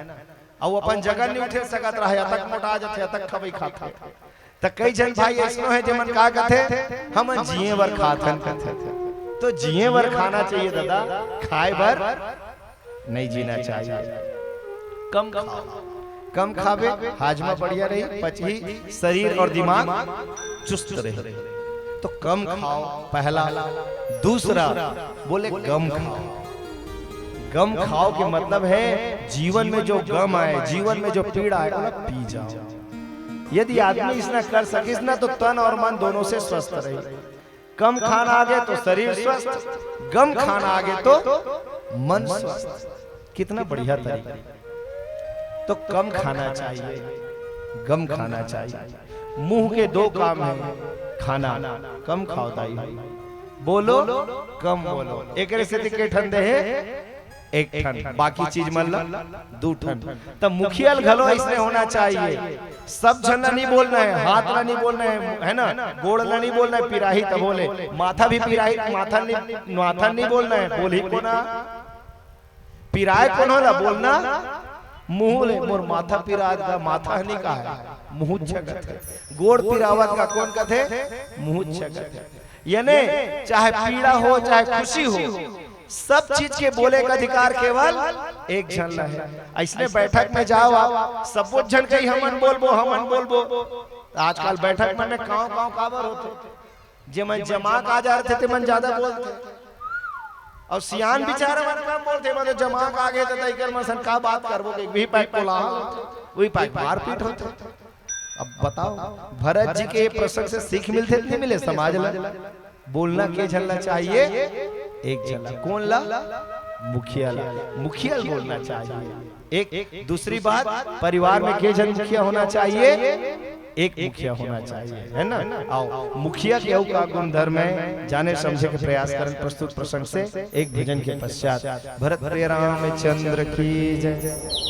अउ अपन जगह नहीं उठे सकत रहे, अतक मोटा जाथे, अतक खबई खाथे। त कई झन भाई अइसनो हे, जेमन का कथे, हमन जिए बर खाथन कथे। तो जिए बर खाना चाहिए दादा, खाए बर नहीं जीना चाहिए। कम खाओ, कम खाबे, हाजमा बढ़िया रही, पचही, शरीर और दिमाग चुस्त रही। तो कम खाओ, पहला। दूसरा, बोले, गम खाओ। गम खाओ के मतलब है, जीवन में जो गम आए, जीवन में जो पीड़ा आए, ओला पी जाओ। यदि आदमी अइसना कर सकिस ना, तो तन और मन दोनों से स्वस्थ रही। कम खाना आगे तो शरीर स्वस्थ, गम खाना आगे तो मन स्वस्थ। कितना बढ़िया तरीका। तो कम खाना चाहिए, गम खाना चाहिए। मुंह के दो काम है, खाना, कम खाओ दाई, बोलो, कम बोलो। एकरे सेती के ठन दे हे, एक ठन, बाकी चीज मन ला दू ठन। त मुखिया ल घलो अइसने होना चाहिए, सब झन ला नहीं बोलना है, हाथ ला नहीं बोलना है, है ना, गोड़ ला नहीं बोलना है, पिराही त बोले, माथा भी पिराही, माथा नहीं, माथा नहीं बोलना है, बोलही कोना, पिराए कोनो ला बोलना मुंह ले मोर माथा पिरात गा, माथा ह नी कहे, मुहुच्छा कथे। गोड़ पिरावत गा कोन कथे? मुहुच्छा कथे। याने चाहे पीड़ा हो, चाहे खुशी हो, सब चीज के बोले के अधिकार केवल एक झन ला हे। अइसने बैठक में जाओ आप, सबो झन कही, "हमन बोलबो, हमन बोलबो।" आजकल बैठक मन में कांव कांव काबर होथे? जेमन जमा के आ जा रथे, तेमन ज्यादा बोलथे। अउ सियान बिचारा मन कम बोलथे, मतलब जमा के आ गे, त एकर मन सन का बात करबो, कि वही पाक कोलाहल होथे, वही पाक मारपीट होथे। अब बताओ, भरत जी के ये प्रसंग से सीख मिलथे कि नहीं मिले समाज ला? बोलना के झन ला चाहिए? एक झन ला। कोन ला? मुखिया ला। मुखिया ला बोलना चाहिए। एक दूसरी बात, परिवार में के झन मुखिया होना चाहिए? एक मुखिया होना चाहिए, है ना? आओ, मुखिया के अउ का गुणधर्म है, जाने समझे के प्रयास करन प्रस्तुत प्रसंग से एक भजन के पश्चात। भरत प्रिय रामचंद्र की जय।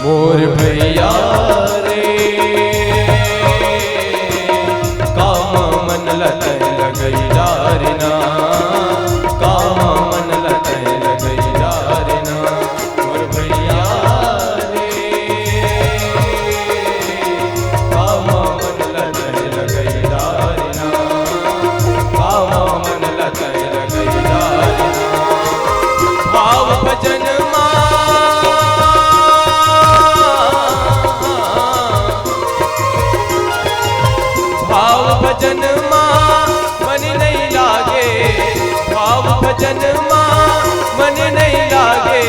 मोर भैया रे, काम मन ल तैं लगई डारना, काम मन ल तैं लगई डारना। मोर भैया रे, काम मन ल तैं लगई डारना, काम मन ल तैं लगई डारना। भाव भजन मा, भाव भजन मा मन नहीं लागे, भाव भजन मा मन नहीं लागे।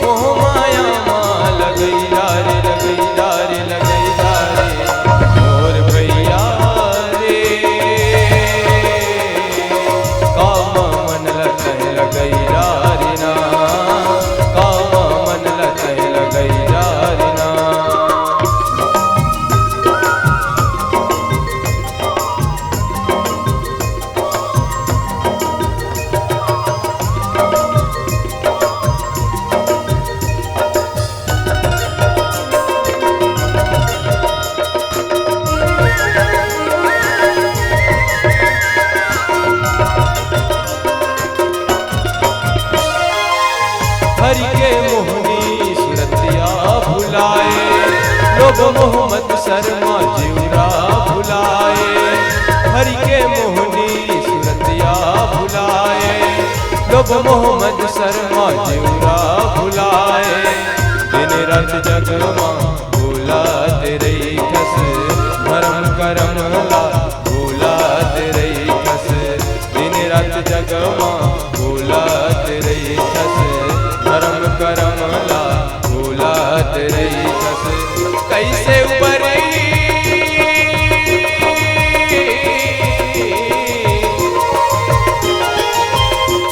मोह माया मा लगई डारे, लगई डारे, लगई डारे, मोर भैया रे। काम मन ल तैं लगई डारना, काम मन ल तैं लगई डारना। हरि के मोहनी सुरतिया भुलाए, लोभ मोह मद शर्मा जिउरा भुलाए। हरि के मोहनी सुरतिया भुलाए, लोभ मोह मद शर्मा जिउरा भुलाए। दिन रात जग मा भुलात रहिथस, धरम करम ला भुलात रहिथस। दिन रात जग मा भुलात रहिथस, धरम करम ला भुलात रहिथस। कइसे उबरही,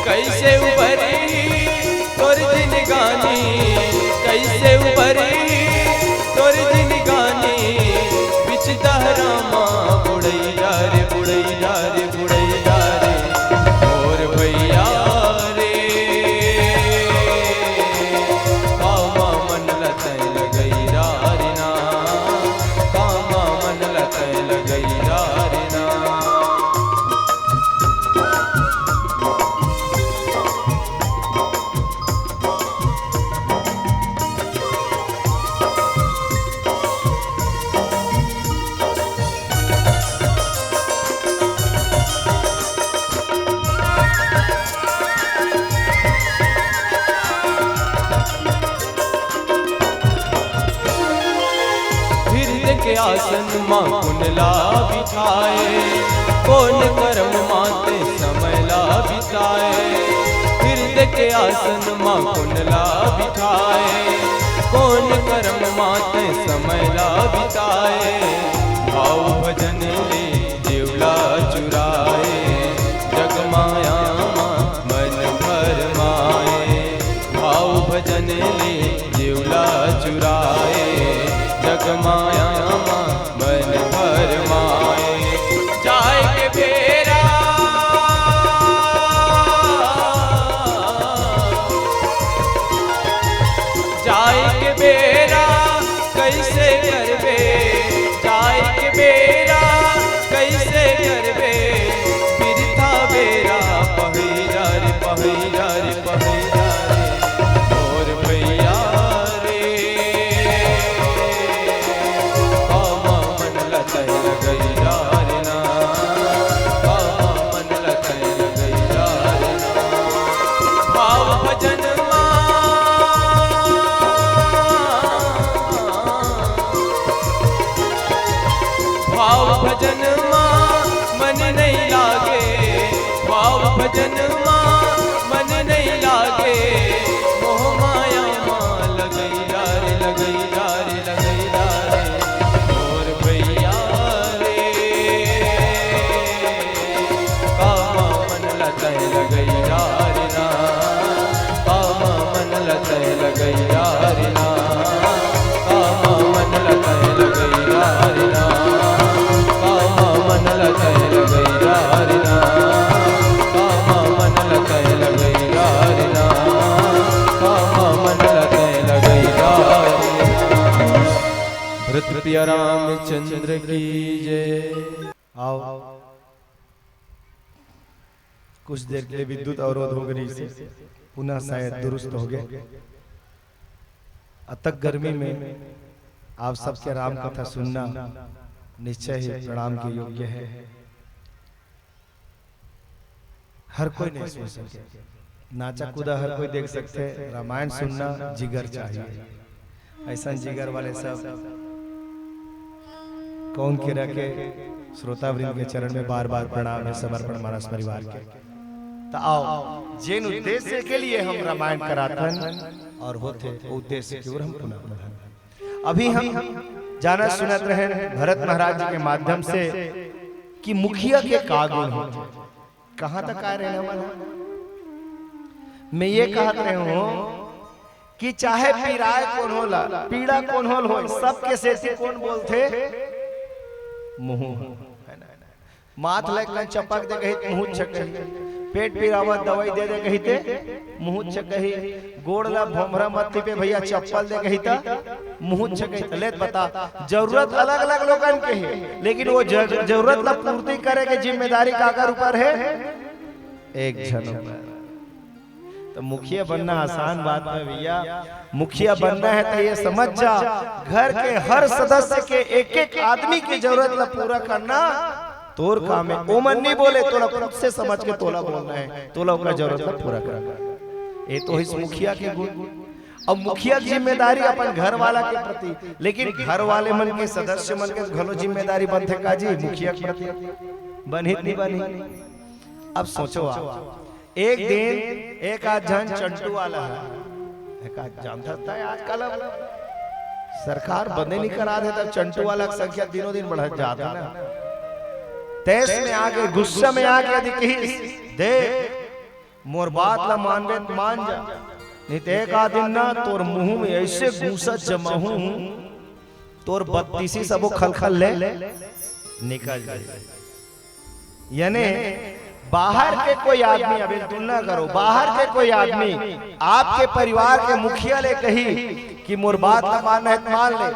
कइसे उबरही तोर जिनगानी, कइसे उबरही तोर जिनगानी। बिच दहरा मा बुड़ई डारे, बुड़ई डारे, बुड़ई डारे, मोर भैया रे। काम मन ल तैं लगई डारना, काम मन ल तैं लगई डारना। हृदय के आसन मा कुन ला बिठाए, कोन करम मा तैं समय ला बिताए। हृदय के आसन मा कोन ला बिठाए, कोन करम मा तैं समय ला बिताए। भाव भजन ले जीव ला चुराए, जग माया मा मन भरमाए। भाव भजन ले जीव ला चुराए, जग माया मा मन भरमाए। जाए के बेरा, जाए के बेरा कइसे करबे, जाए के बेरा कइसे करबे, बिरथा बेरा पहैरा रे, पहैरा रे, पहैरा रे, मोर भैया रे। कामा मन ल तैं लगैया रे ना, कामा मन ल तैं लगैया रे ना। भाव भजन मा, भाव भजन मा मन नइ लागे, भाव भजन मा मन नइ लागे। मोह माया मा लगैया रे, लगैया रे, लगैया रे, मोर भैया रे। कामा मन ल तैं लगैया रे ना, कामा मन ल तैं लगैया रे ना, कामा मन ल तैं लगैया रे ना, कामा मन ल तैं लगैया रे ना, कामा मन ल तैं लगैया रे ना, कामा मन ल तैं लगैया रे ना। भरत प्रिया रामचंद्र की जय। आओ, कुछ देर के लिए विद्युत अवरोध हो गई से, पुनः शायद दुरुस्त हो गए। अतक गर्मी में आप सबके राम कथा सुनना निश्चय ही प्रणाम के योग्य है। हर कोई नहीं सुन सके, नाचा कूदा हर कोई देख सकते, रामायण सुनना जिगर चाहिए। ऐसा जिगर वाले सब कौन के रखे, श्रोतावृंद के चरण में बार बार प्रणाम है, समर्पण मानस परिवार के। तो आओ, जिन उद्देश्य के लिए हम रामायण कराथन और होथे, वो उद्देश्य की ओर हम पुनः बढ़न। अभी हम जानत सुनत रहे भरत महाराज जी के माध्यम से कि मुखिया के का गुण होथे। कहाँ तक आए रहे हमारे? मैं ये कहत रहे हूँ कि चाहे पीराए कोन होला, पीड़ा कोन होल होय, सबके सेती कोन बोलथे? मुँह। माथ ल एक कन चपक दे कही त मुँह छकही, पेट पीरावत दवाई दे दे कही ते मुँह छकही, गोड़ ला भोमरा मत टिपे भैया चप्पल दे कही त मुँह छकही। त ले त बता, जरूरत अलग-अलग लोगन के हे, लेकिन वो ज-, जरूरत ला पूर्ति करे के जिम्मेदारी काकर ऊपर हे? एक झन ऊपर। तो मुखिया बनना आसान बात नहीं भैया। मुखिया बनना है तो ये समझ जा, घर के हर सदस्य के एक एक आदमी की जरूरत ला पूरा करना तोर काम है। ओमन नहीं बोले, तोला खुद से समझ के तोला बोलना है, तोला ओकर जरूरत ला पूरा करना है। ये तो इस मुखिया के गुण। अब मुखिया की जिम्मेदारी अपन घर वाला के प्रति, लेकिन घर वाले मन के सदस्य मन के घलो जिम्मेदारी बनथे का जी मुखिया के प्रति? बनही त नहीं बनही? अब सोचो आप, एक दिन एक आध झन चंटू वाला है, एक आध जानता था आजकल अब सरकार बंदे नहीं करा देता, चंटू वाला की संख्या दिनों दिन बढ़त जात है ना। तैस में आके, गुस्सा में आके यदि कहिस, "देख, मोर बात ला मानबे त मान जा, नहीं तो एक आध दिन ना तोर मुंह में ऐसे घूसा जमाहूं, तोर बत्तीसी सबो खलखल ले निकल जाए।" यानी बाहर के कोई आदमी, अभी तुलना करो, बाहर के कोई आदमी आपके परिवार के मुखिया ले कही कि मोर बात ला मानना है त मान ले,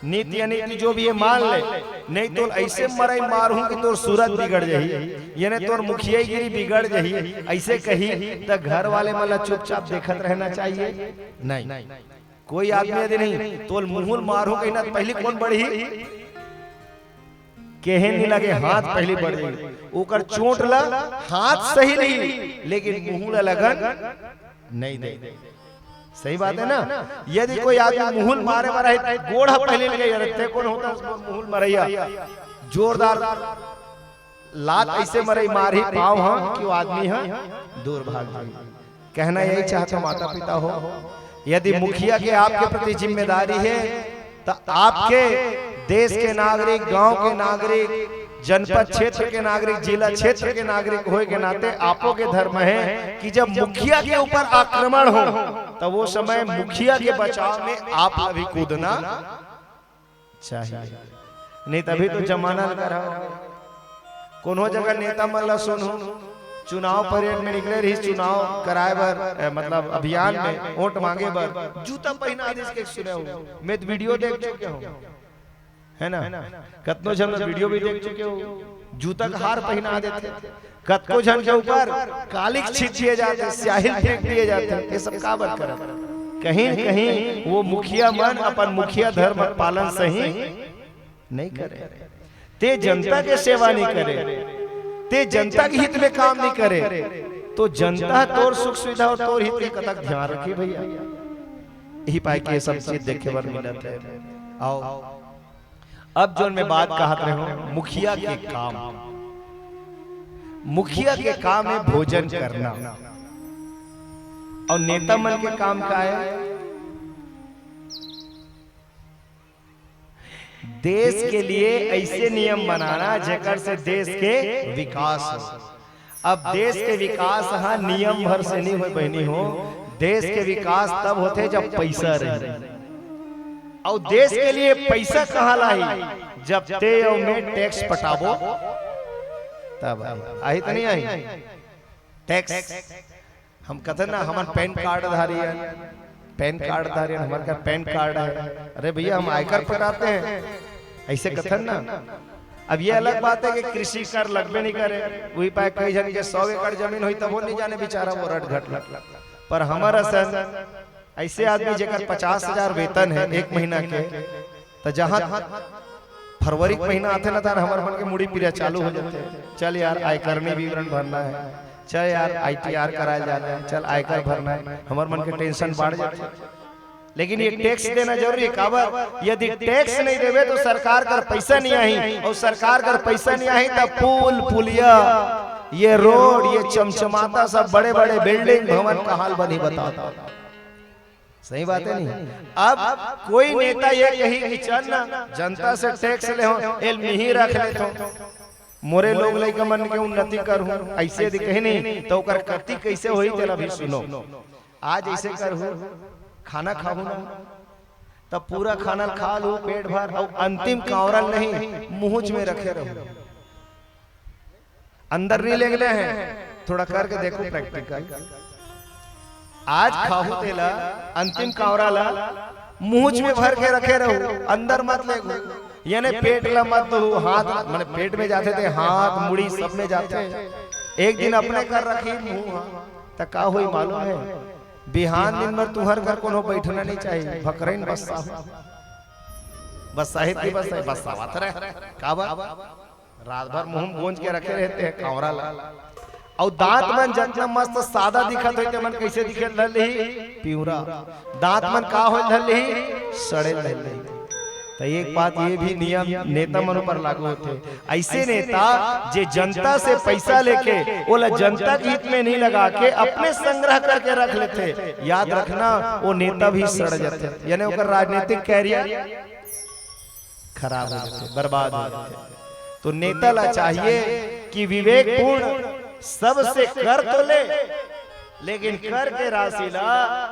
नीति अनीति जो भी है मान ले, नहीं तो ऐसे मरई मारहूं कि तोर सूरत बिगड़ जाही, यानी तोर मुखियागिरी बिगड़ जाही, ऐसे कही त घर वाले मन ला चुपचाप देखत रहना चाहिए? नहीं। कोई आदमी यदि नहीं, तोल मुंह ल मारहूं कही ना, पहली कौन बढ़ही? केहे नहीं लगे, हाथ पहली बढ़ जाही। ओकर चोट ला हाथ सही नहीं, लेकिन मुंह ला लगन नहीं दे। सही बात है ना? यदि कोई आदमी मुंह ल मारे वाला है, गोड़ ह पहले लगे, "यार, ते कौन होता है मुंह ल मरैया?" जोरदार लात ऐसे मरई मारही पाँव ह कि वो आदमी ह दूर भाग जाही। कहना यही चाहता हूं, माता पिता हो, यदि मुखिया के आपके प्रति जिम्मेदारी है, तो आपके देश के नागरिक, गांव के नागरिक, जनपद क्षेत्र के नागरिक, जिला क्षेत्र के नागरिक होए के नाते आपो के धर्म है कि जब मुखिया के ऊपर आक्रमण हो, तो वो समय मुखिया के बचाव में आप ला भी कूदना चाहिए। नहीं तभी तो जमाना लगा रहा। कोनो जगह नेता मन ला सुनहू, चुनाव परेड में निकले रहिस, चुनाव कराए बर, ए, मतलब अभियान में वोट मांगे बर जूता पहिना दिस के सुने हो। मैं तो वीडियो देख चुके हूं, है ना? कतनो झन वीडियो भी देख चुके हो, जूता का हार पहिना देथे, कतको झन के ऊपर कालिख छीट दिए जाथे, स्याही फेंक दिए जाथे। ये सब काबर करत? कहीं न कहीं वो मुखिया मन अपन मुखिया धर्म पालन सही नहीं करे, ते जनता के सेवा नहीं करे, ते जनता के हित में काम नहीं करे, तो जनता तोर सुख सुविधा और तोर हित के कतक ध्यान रखी भैया। यही पाए के ये सब चीज देखे बर मिलत है। आओ, अब जोन मैं बात कहत रहे हूं, मुखिया के काम, मुखिया के काम है भोजन करना, और नेता मन के काम का है? देश के लिए ऐसे नियम बनाना जेकर से देश के विकास हो। अब देश के विकास हा नियम भर से नहीं होय बहिनी हो, देश के विकास तब होथे जब पैसा रही। और देश के लिए पैसा कहां लाही? जब ते और मैं टैक्स पटाबो तब आई। आही तो नहीं आई टैक्स? हम कथे ना, हमन पैन कार्ड धारी है, पैन कार्ड धारी है, हमर का पैन कार्ड है। अरे भैया, हम आयकर पटाते हैं, ऐसे कथन ना। अब ये अलग बात है कि कृषि कर लगबे नहीं करे, वही पाए कई झन के सौ एकड़ जमीन होई तब वो नहीं जाने बेचारा वो रट घट लग। पर हमर असन ऐसे आदमी जेकर पचास हजार वेतन है एक महीना के, त जहां फरवरी के महीना आथे ना, तार हमर मन के मुड़ी पीरा चालू हो जाथे। चल यार, आयकरनी विवरण भरना है, चल यार, आईटीआर कराए जाना है, चल आयकर भरना है, हमर मन के टेंशन बढ़ जाथे। लेकिन ये टैक्स देना जरूरी है, काबर? यदि टैक्स नहीं देवे तो सरकार कर पैसा नहीं आही, और सरकार कर पैसा नहीं आही तब पुल पुलिया, ये रोड, ये चमचमाता सब बड़े बड़े बिल्डिंग भवन का हाल बनी, बताओ। सही बात है नहीं? अब कोई नेता ये कही कि चल ना, जनता से टैक्स ले हो, एल मिही रख लेथो, मोरे लोग लइका मन के उन्नति करहूं, ऐसे यदि कही नहीं तो ओकर गति कैसे होई, तेला भी सुनो। आज ऐसे करहूं, खाना खाहूं ना, तब पूरा खाना खा लू पेट भर, और अंतिम कांवरल नहीं मुंहच में रखे रहू, अंदर नहीं लेगले हैं। थोड़ा करके देखो प्रैक्टिकल। आज खाहू तेला, अंतिम कांवरा ला मुंहच में भर के रखे रहू, अंदर मत लेगू। यानी पेट ला मत दू, हाथ ला, माने पेट में जाथे ते हाथ मुड़ी सब में जाथे। एक दिन अपने कर रखी मुंह, त का होई मालूम है? बिहान दिन भर तुहर घर कोनो बैठना नहीं चाहिए, भकरइन बस्सा हो। बस्सा है कि बस्सा है, बस्सावत रहे। काबर? रात भर मुंह में गोंज के रखे रहते हैं कांवरा ला। और दांत मन जतना मस्त सादा दिखत होई, ते मन कैसे दिखे धर लिही? पिंवरा। दांत मन का होए धर लिही? सड़े धर लिही। तो एक बात ये भी नियम नेता मन ऊपर लागू होथे। ऐसे नेता जे जनता से पैसा लेके ओला जनता के हित में नहीं लगा के अपने संग्रह करके रख लेथे, याद रखना वो नेता भी सड़ जाथे, यानी ओकर राजनीतिक कैरियर खराब हो जाथे, बर्बाद हो जाथे। तो नेता ला चाहिए कि विवेकपूर्ण सबसे कर तो ले, लेकिन कर के राशि ला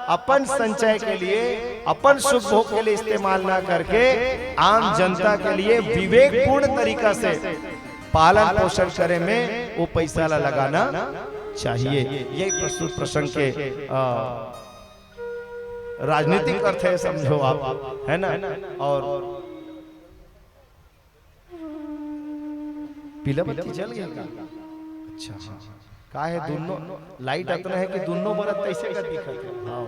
अपन संचय के लिए, अपन सुख भोग के लिए इस्तेमाल ना करके आम जनता के लिए विवेकपूर्ण तरीका से पालन पोषण करे में वो पैसा ला लगाना चाहिए। यही प्रस्तुत प्रसंग के, अ, राजनीतिक अर्थ है, समझो आप, है ना? और पीला बत्ती जल गया का? अच्छा, हाँ। का है, दोनों लाइट अतना है कि दोनों बरत कैसे का दिखत है। हाँ,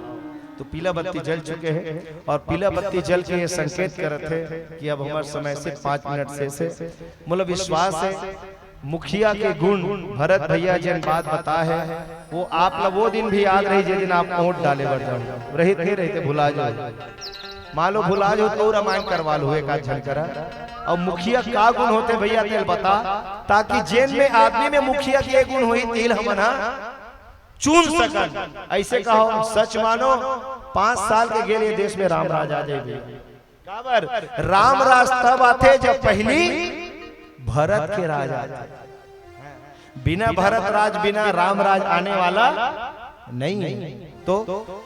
तो पीला बत्ती जल चुके हैं और पीला बत्ती जल के ये संकेत करत है कि अब हमारे समय से पाँच मिनट से, से मतलब विश्वास है। मुखिया के गुण भरत भैया जेन बात बता है, वो आप ला वो दिन भी याद रही, जे दिन आप वोट डाले बर जाओ, रहित नहीं रहित भुला जाओ। मान लो भुला जाओ तो रामायण करवा लो एक आध झन करा। और मुखिया का गुण होथे भैया, तेल बता, ताकि जेन में आदमी में मुखिया के गुण होई, तेल हमन हा चुन सकन। ऐसे कहो, सच मानो, पांच साल के गेल ये देश में राम राज आ जाए भैया। काबर? राम राज तब आथे जब पहली भरत के राज आथे। बिना भरत राज, बिना राम राज आने वाला नहीं है। तो,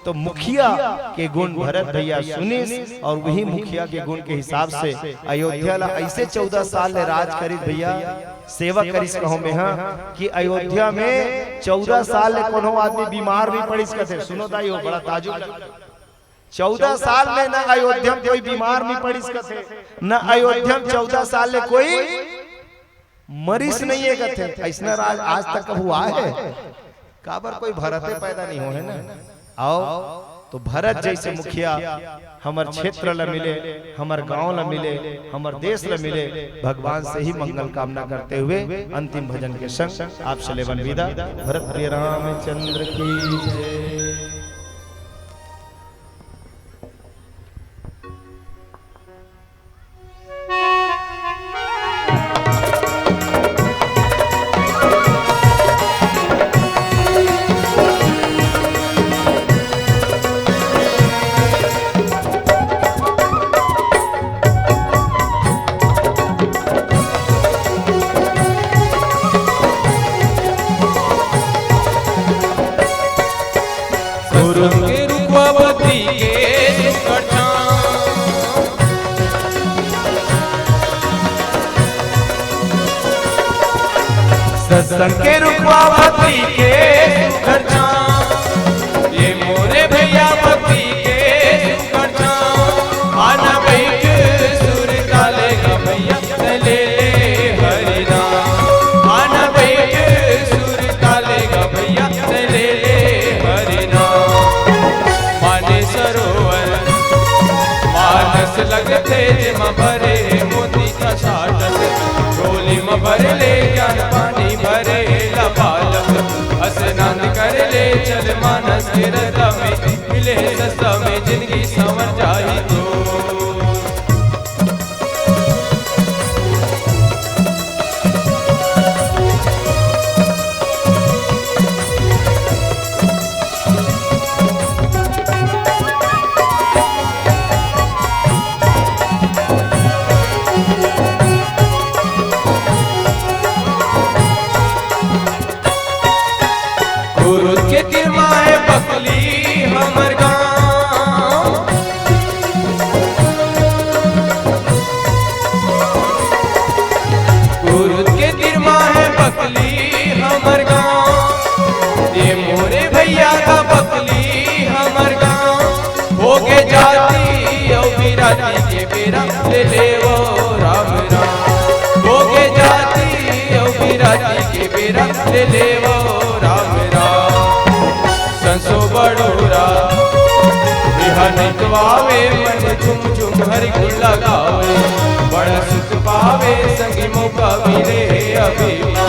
तो मुखिया के गुण भरत भैया सुनिस, और वही मुखिया के गुण के हिसाब से अयोध्या ला ऐसे चौदह साल ले राज करिस भैया, सेवा करिस कहो में, हाँ, कि अयोध्या में चौदह साल ले कोनो आदमी बीमार नहीं पड़िस कथे। सुनो दाई हो, बड़ा ताजुब लगथे। चौदह साल में ना अयोध्या में कोई बीमार नहीं पड़िस कथे, ना अयोध्या में चौदह साल ले कोई मरिस नहीं है कथे। ऐसना राज आज तक हुआ है? काबर? कोई भरते पैदा नहीं हो है ना। आओ, तो भरत जैसे मुखिया हमर क्षेत्र ल मिले, हमर गांव ल मिले, हमर देश ल मिले, भगवान से ही मंगल कामना करते हुए अंतिम भजन के संग आप से लेवन विदा। भरत प्रिय रामचंद्र की जय। गुरु के रुखवा बती के सुघर छांव। सत्संग के रुखवा बती के सुघर छांव। ये मोरे भैया बती के सुघर छांव। आना बैठ सुर ताले गा भैया, ले ले हरि नाम। आना बैठ सुर ताले गा भैया, ले ले हरि नाम। माने सरोवर मानस लगथे, जेमा भरे मोती का साटस। झोली म भर ले ज्ञान पानी, भरे ला बालक। स्नान कर ले चल मानस के रस में, मिले सस्ता में जिंदगी संवर जाही तो। गुरु के तीर माहे बकली हमर गांव। गुरु के तीर माहे बकली हमर गांव। ये मोरे भैया का बकली हमर गांव। होगे जाति अउ बिराती के बेरा, ले ले वो राम राम। होगे जाति अउ बिराती के बेरा, ले ले वो राम राम। संसो बड़ोरा बिहनिक वावे, मन झुम झुम हरि गुण लगावे। बड़ा सुख पावे संगी मौका मिले हे अभी मा,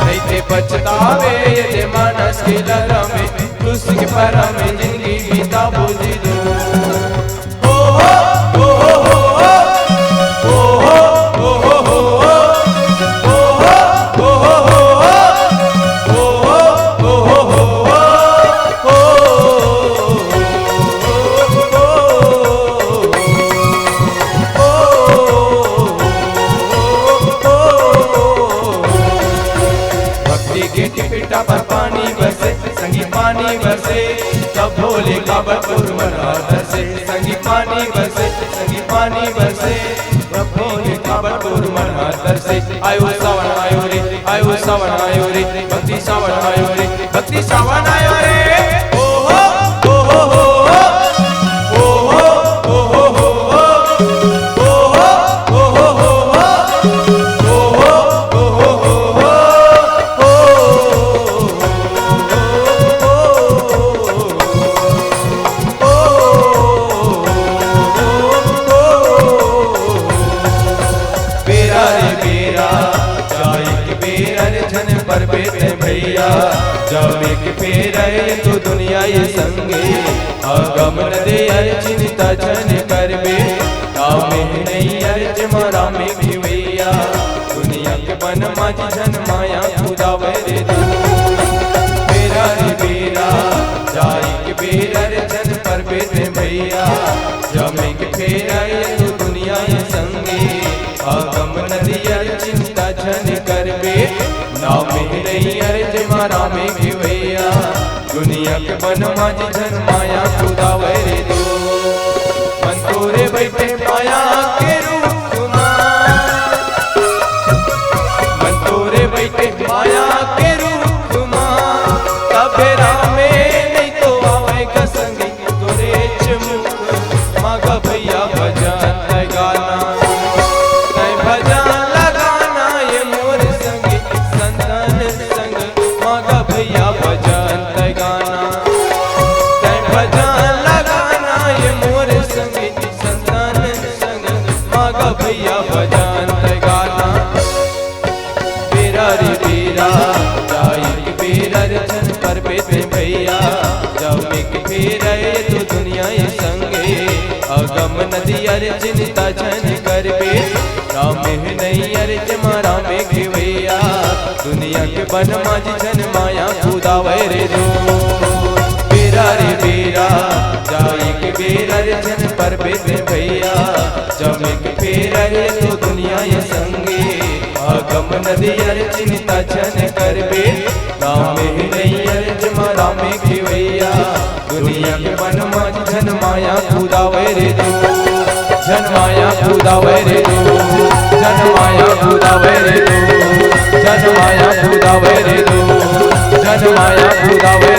नहीं ते पछतावे ये जे मानस के लरा में। तुझ के परा में जिंदगी बीता बोझी दो। ओ हो, ओ हो, ओ हो। ओ हो, ओ हो, ओ हो। ओ हो, ओ हो, ओ हो। ओ हो, ओ हो, ओ हो। ओ हो, ओ हो, ओ हो। ओ हो, ओ हो, ओ हो। भक्ति के टिपटा पर पानी बरसे, संगी पानी बरसे, तब भोले काबर तोर मन ह तरसे। संगी पानी बरसे, संगी पानी बरसे, तब भोले काबर तोर मन ह तरसे। आयो सावन आयो रे, आयो सावन आयो रे, भक्ति सावन आयो रे, भक्ति सावन आयो रे। ओ हो, ओ हो, ओ हो। ओ हो, ओ हो, ओ हो। ओ हो, ओ हो, ओ हो। ओ हो, ओ हो, ओ हो। ओ हो, ओ हो, ओ हो। बेरा रे बेरा, जाए के बेरा रे झन परबे ते भैया। जावे के बेरा रे तू दुनिया ये संगे, आगमन दे अरे चिंता झन करबे। रामे नहीं अरे जमा रामे खेवैया, दुनिया के बन माझी झन माया कुदावे रे तू। बेरा रे बेरा, भैया, जमे के फेरा ये तो दुनिया ये संगे, अगम नदियर चिंता झन करबे, नाम में नहीं अरे जमा रामे के भैया, दुनिया के बन माझी झन माया कुदावे रे दो। मन तोरे बैठे माया के रूप मा, मन तोरे बैठे माया के रूप मा, तबे रामे नहीं तो आवे का संगी तोरे चमुक। मागा भैया भजन तै गाना, तै भजन लगाना ये मोर संगी संतन संग। मागा भैया भजन तै गाना, तै भजन लगाना ये मोर संगी संतन संग। मागा भैया भजन तै गाना। बेरा रे बेरा, जाई के बेरा रे झन परबे ते भैया, जमे के फेरा ये तो दुनिया ये संगे, अगम नदियर चिंता झन करबे, रामे नहीं अरे जमा रामे के भैया, दुनिया के बन माझी झन माया कुदावे रे दो। बेरा रे बेरा, जाई के बेरा रे झन परबे ते भैया, जमे के फेरा ये तो दुनिया ये संगे, अगम नदियर चिंता झन करबे, रामे नहीं अरे जमा रामे के भैया, दुनिया के बन माझी झन माया कुदावे रे दो, झन माया कुदावे रे दो, झन माया कुदावे रे दो, झन माया कुदावे रे दो, झन माया कुदावे